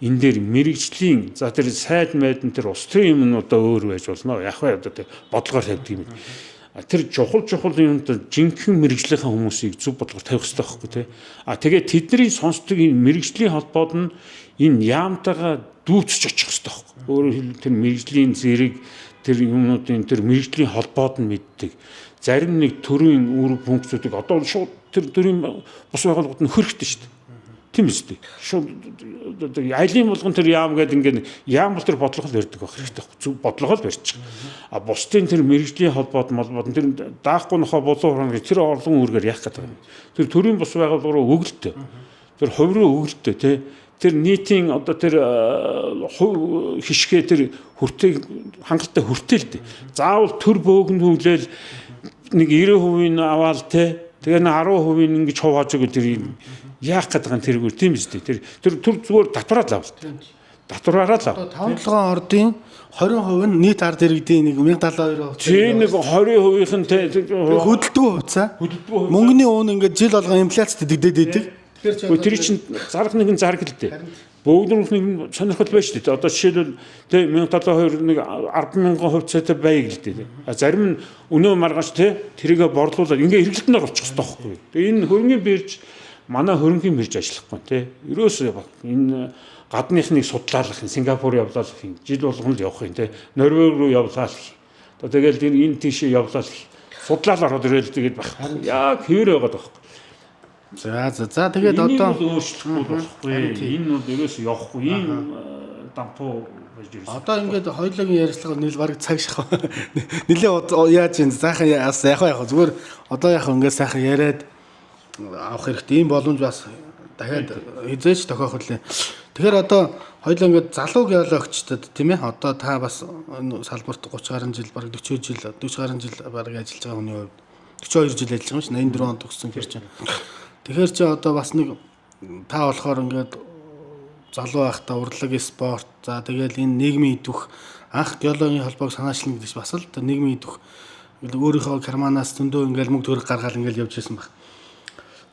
энэ дээр мэргэжлийн за тэр сайд майдан тэр улс төрийн юмнуудаа өөр байж болно. Яг вэ одоо тэр бодлогоор тавьдаг юм. Тэр чухал юмд жинхэнэ мэргэжлийнхаа хүмүүсийг зөв бодлогоор тавих хэрэгтэй байхгүй тий. А тэгээ тэдний сонсдог энэ мэргэжлийн холбоод нь энэ яамтайгаа дүүцэж очих хэрэгтэй байхгүй. Өөрөөр хэлбэл тэр мэргэжлийн зэрэг тэр юмнуудын тэр мэргэжлийн холбоод нь мэддэг. Зарим нэг төрийн үүрэг функцүүдийг одоо шууд тэр төрийн бус байгууллагууд нь хөрөхтэй шүү дээ. Тийм үстэй. Шууд айлын болгон тэр яам гэдэг ингээд яам бол тэр бодлого л барьдаг байх хэрэгтэй байхгүй. Зөв бодлого л барьчих. А бусдын тэр мэргэжлийн холбоод молбоод тэр даахгүй нохоо булуу хурна гэж тэр орлон үүргээр яах гэдэг юм. Тэр төрийн бус байгууллага руу өгөлтөө. Тэр хувь руу өгөлтөө тий. Тэр нийтийн одоо тэр хувь хишгээ тэр хүртээг хангалттай хүртэл дээ. Заавал төр бөөгнүүлээл нэг 90% нь аваал тий. Тэгээ нэг 10% нь ингэж хувааж өгөл тэр яах гээд байгаа юм тэргээр тийм үстэй. Тэр төр зүгээр татвараа л авалт. Татвараараа л ав. 5 7 ордын 20% нь нийт ард иргэдийн нэг 1072%. Тийм нэг 20%-ийнх нь хөдөлдгөө хувьцаа. Мөнгөний уун ингээд жил болгон инфляц дэгдээд идэг. Тэгэхээр тэр чинь зарах нэгэн зараг л дээ. Бөөгнөрөх нэг сонирхол байж шүү дээ. Одоо жишээлбэл тэ 1072 нэг 10,000 хувьцаатай байг л дээ. А зарим нь өнөө маргааш тэ тэрийгэ борлуулад ингээ эргэлтэнд оруулчих хэрэгтэй байхгүй. Тэгээ энэ хөрөнгөний бирж манай хөрөнгөний бирж ажиллахгүй тэ. Ерөөсөө энэ гадныхныг судлаалах юм, Сингапур явлаалах юм, жил болгон л явах юм тэ. Норвег руу явлаалах. Одоо тэгэл энэ тийшээ явлаалах. Судлаал ороод ирэл тэгээд байх. Яг хэвээр байгаад байхгүй. За тэгээд одоо өөрчлөхгүй болохгүй. Энэ бол ерөөсөө явахгүй. Ийм дампуу байж ирсэн. Одоо ингээд хоёулангийн ярилцлага нийл бараг цаг шахав. Нилээ яаж юм сайхан яг зүгээр одоо яг ингээд сайхан яриад авах хэрэгтэй. Ийм боломж бас дахиад хизээч тохиох үлээ. Тэгэхээр одоо хоёулаа ингээд залуу геологчдод тийм ээ одоо та бас энэ салбарт 30 гаруй жил бараг 40 жил 40 гаруй жил бараг ажиллаж байгаа хүний хувьд 42 жил ажиллаж байгаа юм шин 84 онд төгссөн хэр чинь. Тэгэхээр чи одоо бас нэг та болохоор ингээд залуу байхдаа урлаг, спорт, за тэгэл энэ нийгмийн идэвх анх геологийн холбоог санаачлан гэдэг чинь бас л нийгмийн идэвх өөрийнхөө карманаас зөндөө ингээд мөнгө төгрөг гаргаал ингээд явж ирсэн баг.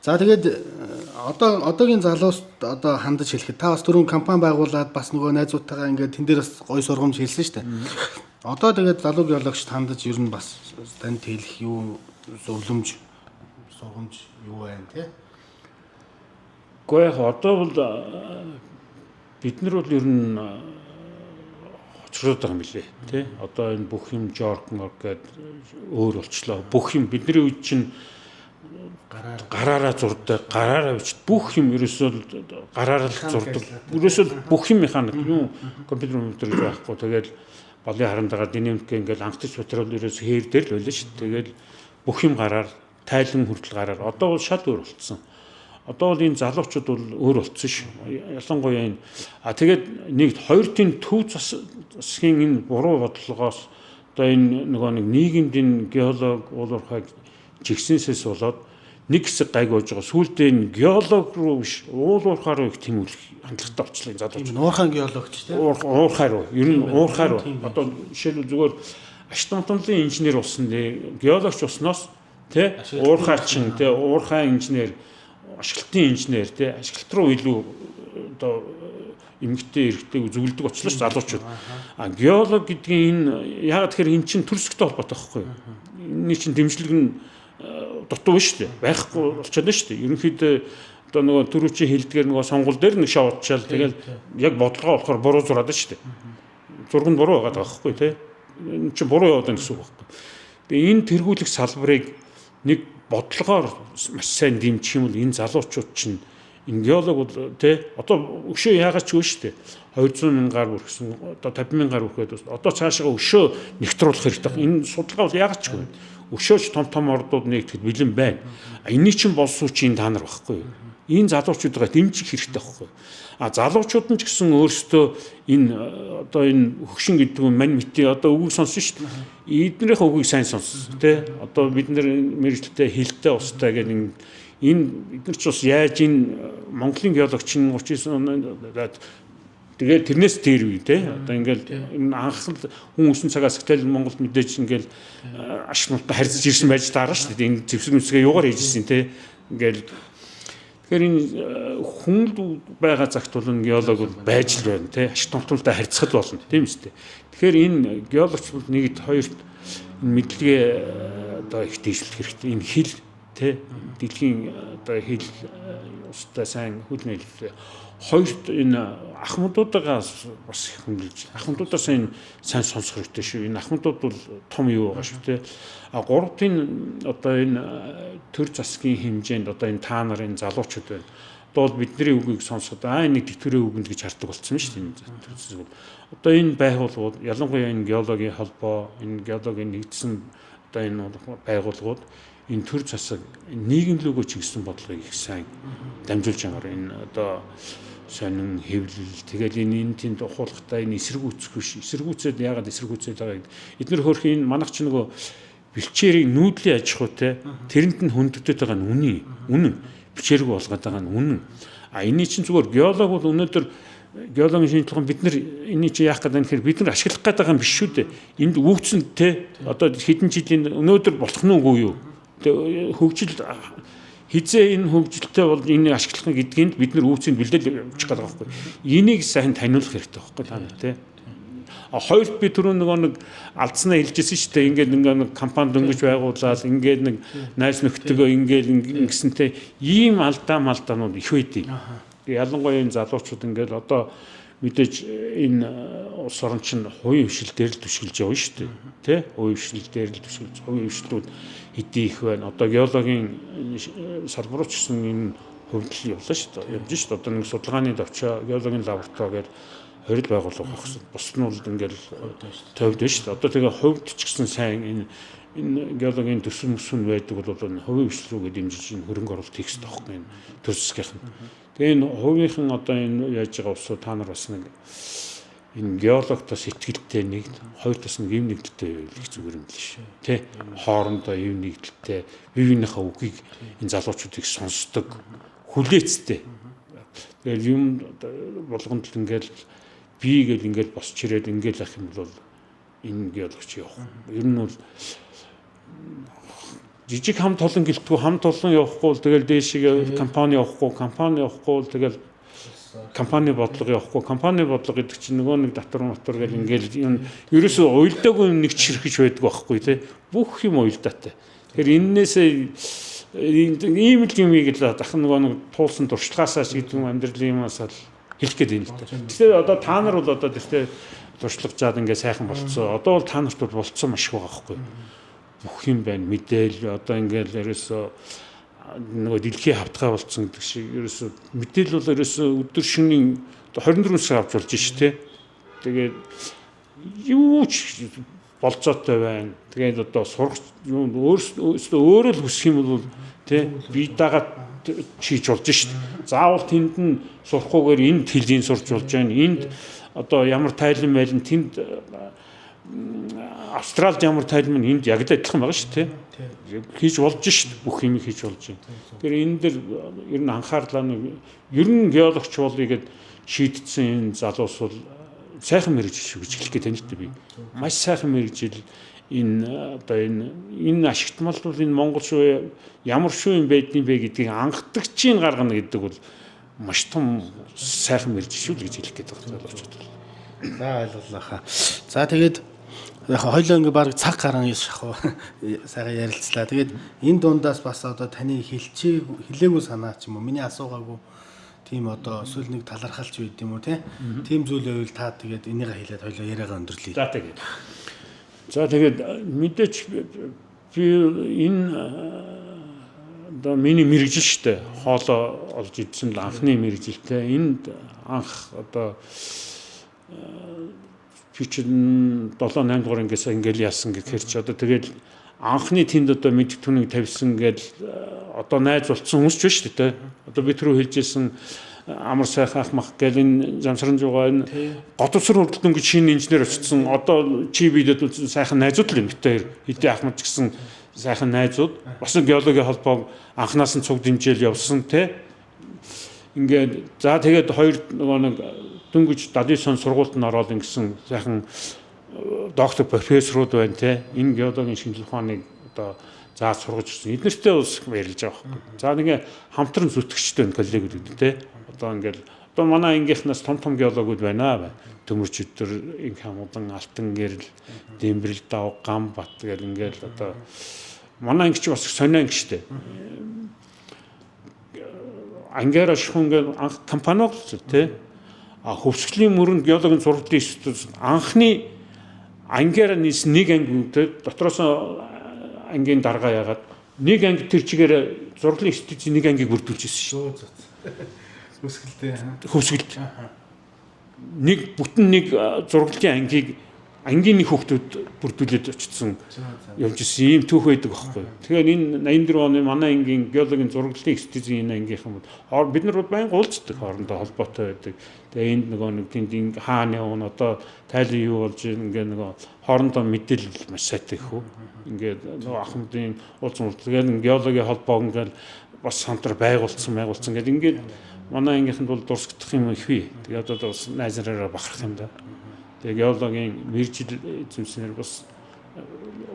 За тэгээд одоо одоогийн залуус одоо хандаж хэлэхэд та бас түрүүн компани байгуулад бас нөгөө найзуудтайгаа ингээд тэн дээр бас гоё сургамж хэлсэн шүү дээ. Одоо тэгээд залуу геологчд хандаж ер нь бас танд хэлэх юу зөвлөмж сургамж юу байна те? Гэхдээ яг одоо бол бид нар бол ер нь хоцроод байгаа юм билээ тий. Одоо энэ бүх юм жорк морк гээд өөр болчлоо. Бүх юм бидний үед чинь гараараа зурдаг, гараараа бичдэг. Бүх юм ерөөсөө гараараа л зурдаг. Ерөөсөө бүх юм механик юм компьютер компьютер гэж байхгүй. Тэгэл балын харандагаар динамик ингээл анхтаж материал ерөөсөө хээр дээр л байлаа шүү дээ. Тэгэл бүх юм гараар тайлан хүртэл гараар одоо бол шал өөр болцсон. Одоо бол энэ залуучууд бол өөр болцсон шүү. Ялангуяа энэ тэгээд нэгт хоёртын төв засгийн энэ буруу бодлогоос одоо энэ нөгөө нэг нийгэмд энэ геолог уулуурхайг жигсэнсээс болоод нэг хэсэг гайг болж байгаа. Сүүлдээ энэ геолог руу биш уулуурхай руу их тэмүүлэх хандлагатай болчлаа энэ залуучууд. Уурхайн геологч тийм. Уурхай руу. Ер нь уурхай руу. Одоо жишээлбэл зүгээр аштамтанлын инженер болсон геологч болсноос тэ уурхайчин тэ уурхай инженер ашиглалтын инженер тэ ашиглалт руу илүү одоо эмгтэй эрэгтэй зөвлөдөг болчихлоо ш залуучууд. А геолог гэдгийн энэ яагаад тэгэхээр эн чинь төрсгтэй холбоотой байхгүй юу? Энэний чинь дэмжлэг нь дутуу шүү дээ. Байхгүй болчиход шүү дээ. Ерөнхийдөө одоо нөгөө түрүүчийн хэлдгээр нөгөө сонгуул дээр нэг шоудчаал тэгэл яг бодлогоо болохоор буруу зураад шүү дээ. Зураг нь буруу байгаа байхгүй тий. Энэ чинь буруу яваад байна гэсэн үг байхгүй. Тэгээ энэ тэргүүлэх салбарыг нэг бодлогоор маш сайн дэмжих юм бол энэ залуучууд чинь энэ геолог бол тий одоо өшөө яагаад ч үгүй шүү дээ. 200 мянгаар бүрхсэн одоо 50 мянгаар бүрхэд одоо цаашаа өшөө нэгтруулах хэрэгтэй. Энэ судалгаа бол яагаад ч үгүй. Өшөөч том том ордууд нэгтгэхэд бэлэн байна. Энэний чинь боловсруучийн та нар байхгүй юу? Энэ залуучуудаа дэмжих хэрэгтэй байхгүй юу? А залуучууд нь ч гэсэн өөрсдөө энэ одоо энэ хөгшин гэдэг нь мань мэтийн одоо үгийг сонсон шүү дээ. Эднэрийн үгийг сайн сонсон тий. Одоо бид нэр мэргэжилтэй хилтэй устай гэдэг энэ бид нар ч бас яаж энэ Монголын геологч нь 39 оны Тэгээд тэрнээс дээр үе те. Одоо ингээл энэ анх л хүн өсөн цагаас гэтэл Монголд мэдээж ингээл ашиг нутаа харьцаж ирсэн байж таарна шүү дээ. Энэ зэвсэг нүсгээ юугаар хийж ирсэн те. Ингээл тэгэхээр энэ хүн байгаа цагт бол энэ геолог бол байж л байна те. Ашиг нутгаа харьцах л болно тийм үстэй. Тэгэхээр энэ геологч бол нэгд хоёрт энэ мэдлэгээ одоо их дэвшлэх хэрэгтэй. Энэ хэл те. Дэлхийн одоо хэл устай сайн хөл нийлүүлээ. Хоёрт энэ ахмадуудаас бас их хүндэлж. Ахмадуудаас энэ сайн сонсох хэрэгтэй шүү. Энэ ахмадууд бол том юу байгаа шүү те. А гуравт энэ одоо энэ төр засгийн хэмжээнд одоо энэ та нарын залуучууд байна. Одоо бол бидний үгийг сонсоход энэ тэтгэврийн үгэнд гэж хардаг болсон шүү дээ. Энэ төр засаг бол одоо энэ байгууллагууд ялангуяа энэ геологийн холбоо, энэ геологийн нэгдсэн одоо энэ байгууллагууд энэ төр засаг нийгэм лүүгөө чиглэсэн бодлогыг их сайн дамжуулж байгаа. Энэ одоо сонин хэвлэл тэгэл энэ тэнд ухуулгатай энэ эсэргүүцэх биш. Эсэргүүцээд яагаад эсэргүүцээд байгаа гэдэг. Эднэр хөөрх энэ манайх ч нөгөө бэлчээрийн нүүдлийн аж ахуйтай тэрэнд нь хөндөгдөд байгаа нь үнэн. Үнэн. Бэлчээргүй болгоод байгаа нь үнэн. А энэний чинь зүгээр геолог бол өнөөдөр геологийн шинжилгээ бид нар энийг чи яах гэдэг юм гэхээр бид нар ашиглах гээд байгаа юм биш шүү дээ. Энд үүгдсэн те одоо хэдэн жилийн өнөөдөр болох нь үгүй юу? Хөгжил хизээ энэ хөгжилтэй бол энийг ашиглах гэдгийг бид нар үүсэнд бэлдэл явуучих гээд байгаа байхгүй. Энийг сайн таниулах хэрэгтэй байхгүй та нар те. А хоёрт би түрүү нөгөө нэг алдснаа хэлжсэн шүү дээ. Ингээд нэг компани дөнгөж байгуулаад ингээд нэг найз нөхдөгөө ингээд ингэсэнтэй ийм алдаа малдаанууд их байдیں۔ Ялангуяа энэ залуучууд ингээд одоо мэдээж энэ улс орон чинь хувийн хвшил дээр л түшгэлж явна шүү дээ. Тэ? Хувийн хвшил дээр л түшгэлж, хувийн хвшлүүд хэдий их байна. Одоо геологийн салбар руу ч гэсэн энэ хувьдл явлаа шүү дээ. Явж шүү дээ. Одоо нэг судалгааны товчоо, геологийн лаборатори гэж 20 байгууллага багсан. Бусд нь бол ингээл товд шүү дээ. Одоо тэгээ хувьд ч гэсэн сайн энэ геологийн төсөв мөсөв байдаг бол энэ хувийн хвшил рүүгээ дэмжиж энэ хөрөнгө оруулалт хийх хэрэгтэй байхгүй энэ төр засгийнх нь. Тэгээ энэ хувийнхан одоо энэ яаж байгаа усуу та нар бас нэг энэ геологтоос итгэлтэй нэг хоёр тас нэг эв нэгдэлтэй байвал их зүгээр юм л шээ. Тэ хоорондоо эв нэгдэлтэй бие биенийхээ үгийг энэ залуучуудыг сонсдог хүлээцтэй. Тэгэл юм болгонд л ингээл би гэл ингээл босч ирээд ингээл ах юм бол энэ геологч явах. Ер нь бол жижиг хам толон гэлтгүй хам толон явахгүй бол тэгэл дээшээ компани явахгүй, компани явахгүй бол тэгэл компани бодлого явахгүй, компани бодлого гэдэг чинь нөгөө нэг татвар матвар гэл ингээл юм ерөөсөө уйлдаагүй юм нэг чирхэж байдаг байхгүй тий. Бүх юм уйлдаатай. Тэгэхээр эннээсээ ийм л юмыг л дахин нөгөө нэг туулсан туршлагаасаа ч гэдэг юм амьдралын юмасаа л хэлэх гээд байна л та. Тэгэхээр одоо та нар бол одоо тэртээ туршлага жаад ингээ сайхан болцсон. Одоо бол та нарт бол болцсон маш их байгаа байхгүй. Бүх юм байна. Мэдээл одоо ингээл ерөөсөө нөгөө дэлхийн хавтгай болцсон гэдэг шиг ерөөсөө мэдээл бол ерөөсөө өдөр шөнийн 24 цаг авч болж ш тэ. Тэгээд юу ч болцоотой байна. Тэгээд одоо сурах юм өөрөөсөө өөрөө л хүсэх юм бол тэ бие дагаад чийж болж шít. Заавал тэнд нь сурахгүйгээр энд хэлийг сурч болж байна. Энд одоо ямар тайлан байлан тэнд Австралид ямар тайлан энд яг л адилхан байгаа шүү дээ. Хийж болж шít. Бүх юм хийж болж байна. Тэгэхээр энэ дэр ер нь анхаарлаа нэг ер нь геологч болъё гэд шийдсэн энэ залуус бол сайхан мэргэжил шүү гэж хэлэх гээд байна л да би. Маш сайхан мэргэжил энэ одоо энэ ашигтмал бол энэ Монгол шүү ямар шүү юм байдсан бэ гэдгийг анхдагчийг гаргана гэдэг бол маш том сайхан мэргэжил шүү л гэж хэлэх гээд байгаа залуучууд бол. За ойлголоо хаа. За тэгээд яг хоёлоо ингээ баг цаг гарan шахуу сайхан ярилцлаа. Тэгээд энэ дундаас бас одоо таны хэлээгүй санаа ч юм уу миний асуугаагүй тийм одоо эсвэл нэг талархалч байд юм уу те. Тийм зүйл байвал та тэгээд энийгээ хэлээд хоёлоо яриагаа өндөрлөе. За тэгээд. За тэгээд мэдээч би энэ одоо миний мэргэжил шүү дээ. Хоолоо олж идсэн л анхны мэргэжилтэй. Энд анх одоо би чинь 7 8 дугаар ангиас ингээл яасан гэхэр чи одоо тэгэл анхны тэнд одоо мэддэг түнийг тавьсан гэл одоо найз болцсон хүмүүс ч биш шүү дээ. Одоо би түрүү хэлжсэн амар сайхан ах мах гэл энэ Жамсран жугаа энэ Годовсор хүртэл дөнгөж шинэ инженер очсон. Одоо чи бидэд сайхан найзууд л юм битээр хэдий ахмад ч гэсэн сайхан найзууд бас геологийн холбоог анханаас нь цуг дэмжээл явсан те. Ингээд за тэгээд хоёр нөгөө нэг Дөнгөж 79 он сургуульд нь ороод ингэсэн сайхан доктор профессорууд байна те. Энэ геологийн шинжлэх ухааныг одоо зааж сургаж ирсэн. Эднэртэй бас ярилж байгаа байхгүй. За нэг хамтран зүтгэгчтэй байна коллегүүд гэдэг те. Одоо ингээл одоо манай ангийнхнаас том том геологууд байна. Төмөрч өдөр, инх хамуудан, алтан гэрэл, дэмбэрэл дав, гам бат гэл ингээл одоо манай анги чи бас сонио анги штэ. Ангиара шахуу ингээл анх компани болсон те. А хөвсгөлийн мөрөнд геологийн зурагдлын институт анхны ангиара нийс нэг анги дотроос ангийн дарга яагаад нэг анги тэр чигээр зураглалын институтын нэг ангийг бүрдүүлж ирсэн шүү. Хөвсгөлтэй. Хөвсгөлд. Нэг бүтэн нэг зураглалын ангийг ангийн нэг хүүхдүүд бүрдүүлээд очсон явж ирсэн ийм түүх байдаг байхгүй. Тэгэхээр энэ 84 оны манай ангийн геологийн зураглалын экспертизийн энэ ангийнхан бид нар байнга уулздаг, хоорондоо холбоотой байдаг. Тэгээ энд нөгөө нэг тэнд хаана явна одоо тайлан юу болж ингээ нөгөө хоорондоо мэдээлэл маш сайтай их үү. Ингээд нөгөө ахмадын уулзсан тэгээд геологийн холбоо ингээл бас хамтар байгуулсан гэдэг ингээд манай ангийнханд бол дурсагдах юм их бий. Тэгээд одоо бас найз нараараа бахарх юм да. Тэгээ геологийн мэргэжил эзэмснээр бас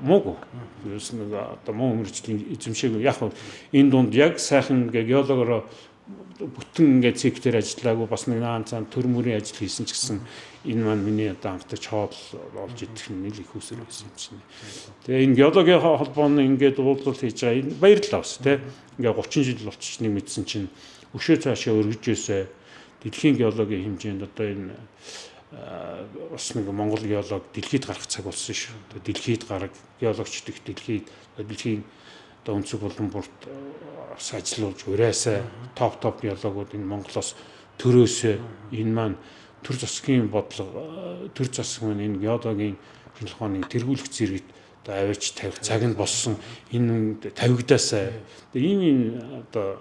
муугүй. Ерөөс нэг одоо муу мэргэжлийн эзэмшээгүй. Яг энэ дунд яг сайхан ингээ геологороо бүтэн ингээ цектээр ажиллаагүй бас нэг наан цаан төр мөрийн ажил хийсэн ч гэсэн энэ маань миний одоо анхдагч хоол олж идэх нь нэл их үсэр байсан юм чинь. Тэгээ энэ геологийн холбооны ингээд уулзалт хийж байгаа энэ баярлалаа бас тий. Ингээ 30 жил болчих нэг мэдсэн чинь өшөө цаашаа өргөж өсөө дэлхийн геологийн хэмжээнд одоо энэ бас нэг Монгол геолог дэлхийд гарах цаг болсон шүү. Дэлхийд гараг геологчд их дэлхийд дэлхийн одоо өнцөг болон бүрт бас ажиллуулж уриасаа топ геологууд энэ Монголоос төрөөсөө энэ маань төр засгийн бодлого төр засаг маань энэ геологийн шинжлэх ухааны тэргүүлэх зэрэгт одоо аваач тавих цаг нь болсон энэ тавигдаасаа. Тэгээ ийм одоо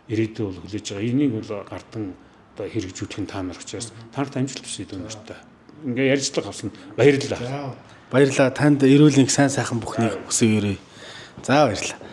ирээдүй бол хүлээж байгаа. Энийг бол гардан одоо хэрэгжүүлэх нь та нар учраас та нарт амжилт хүсье дөнгөртэй. Ингээ ярьцлага авсан баярлалаа. Баярлалаа. Танд эрүүл энх сайн сайхан бүхнийг хүсье. За баярлалаа.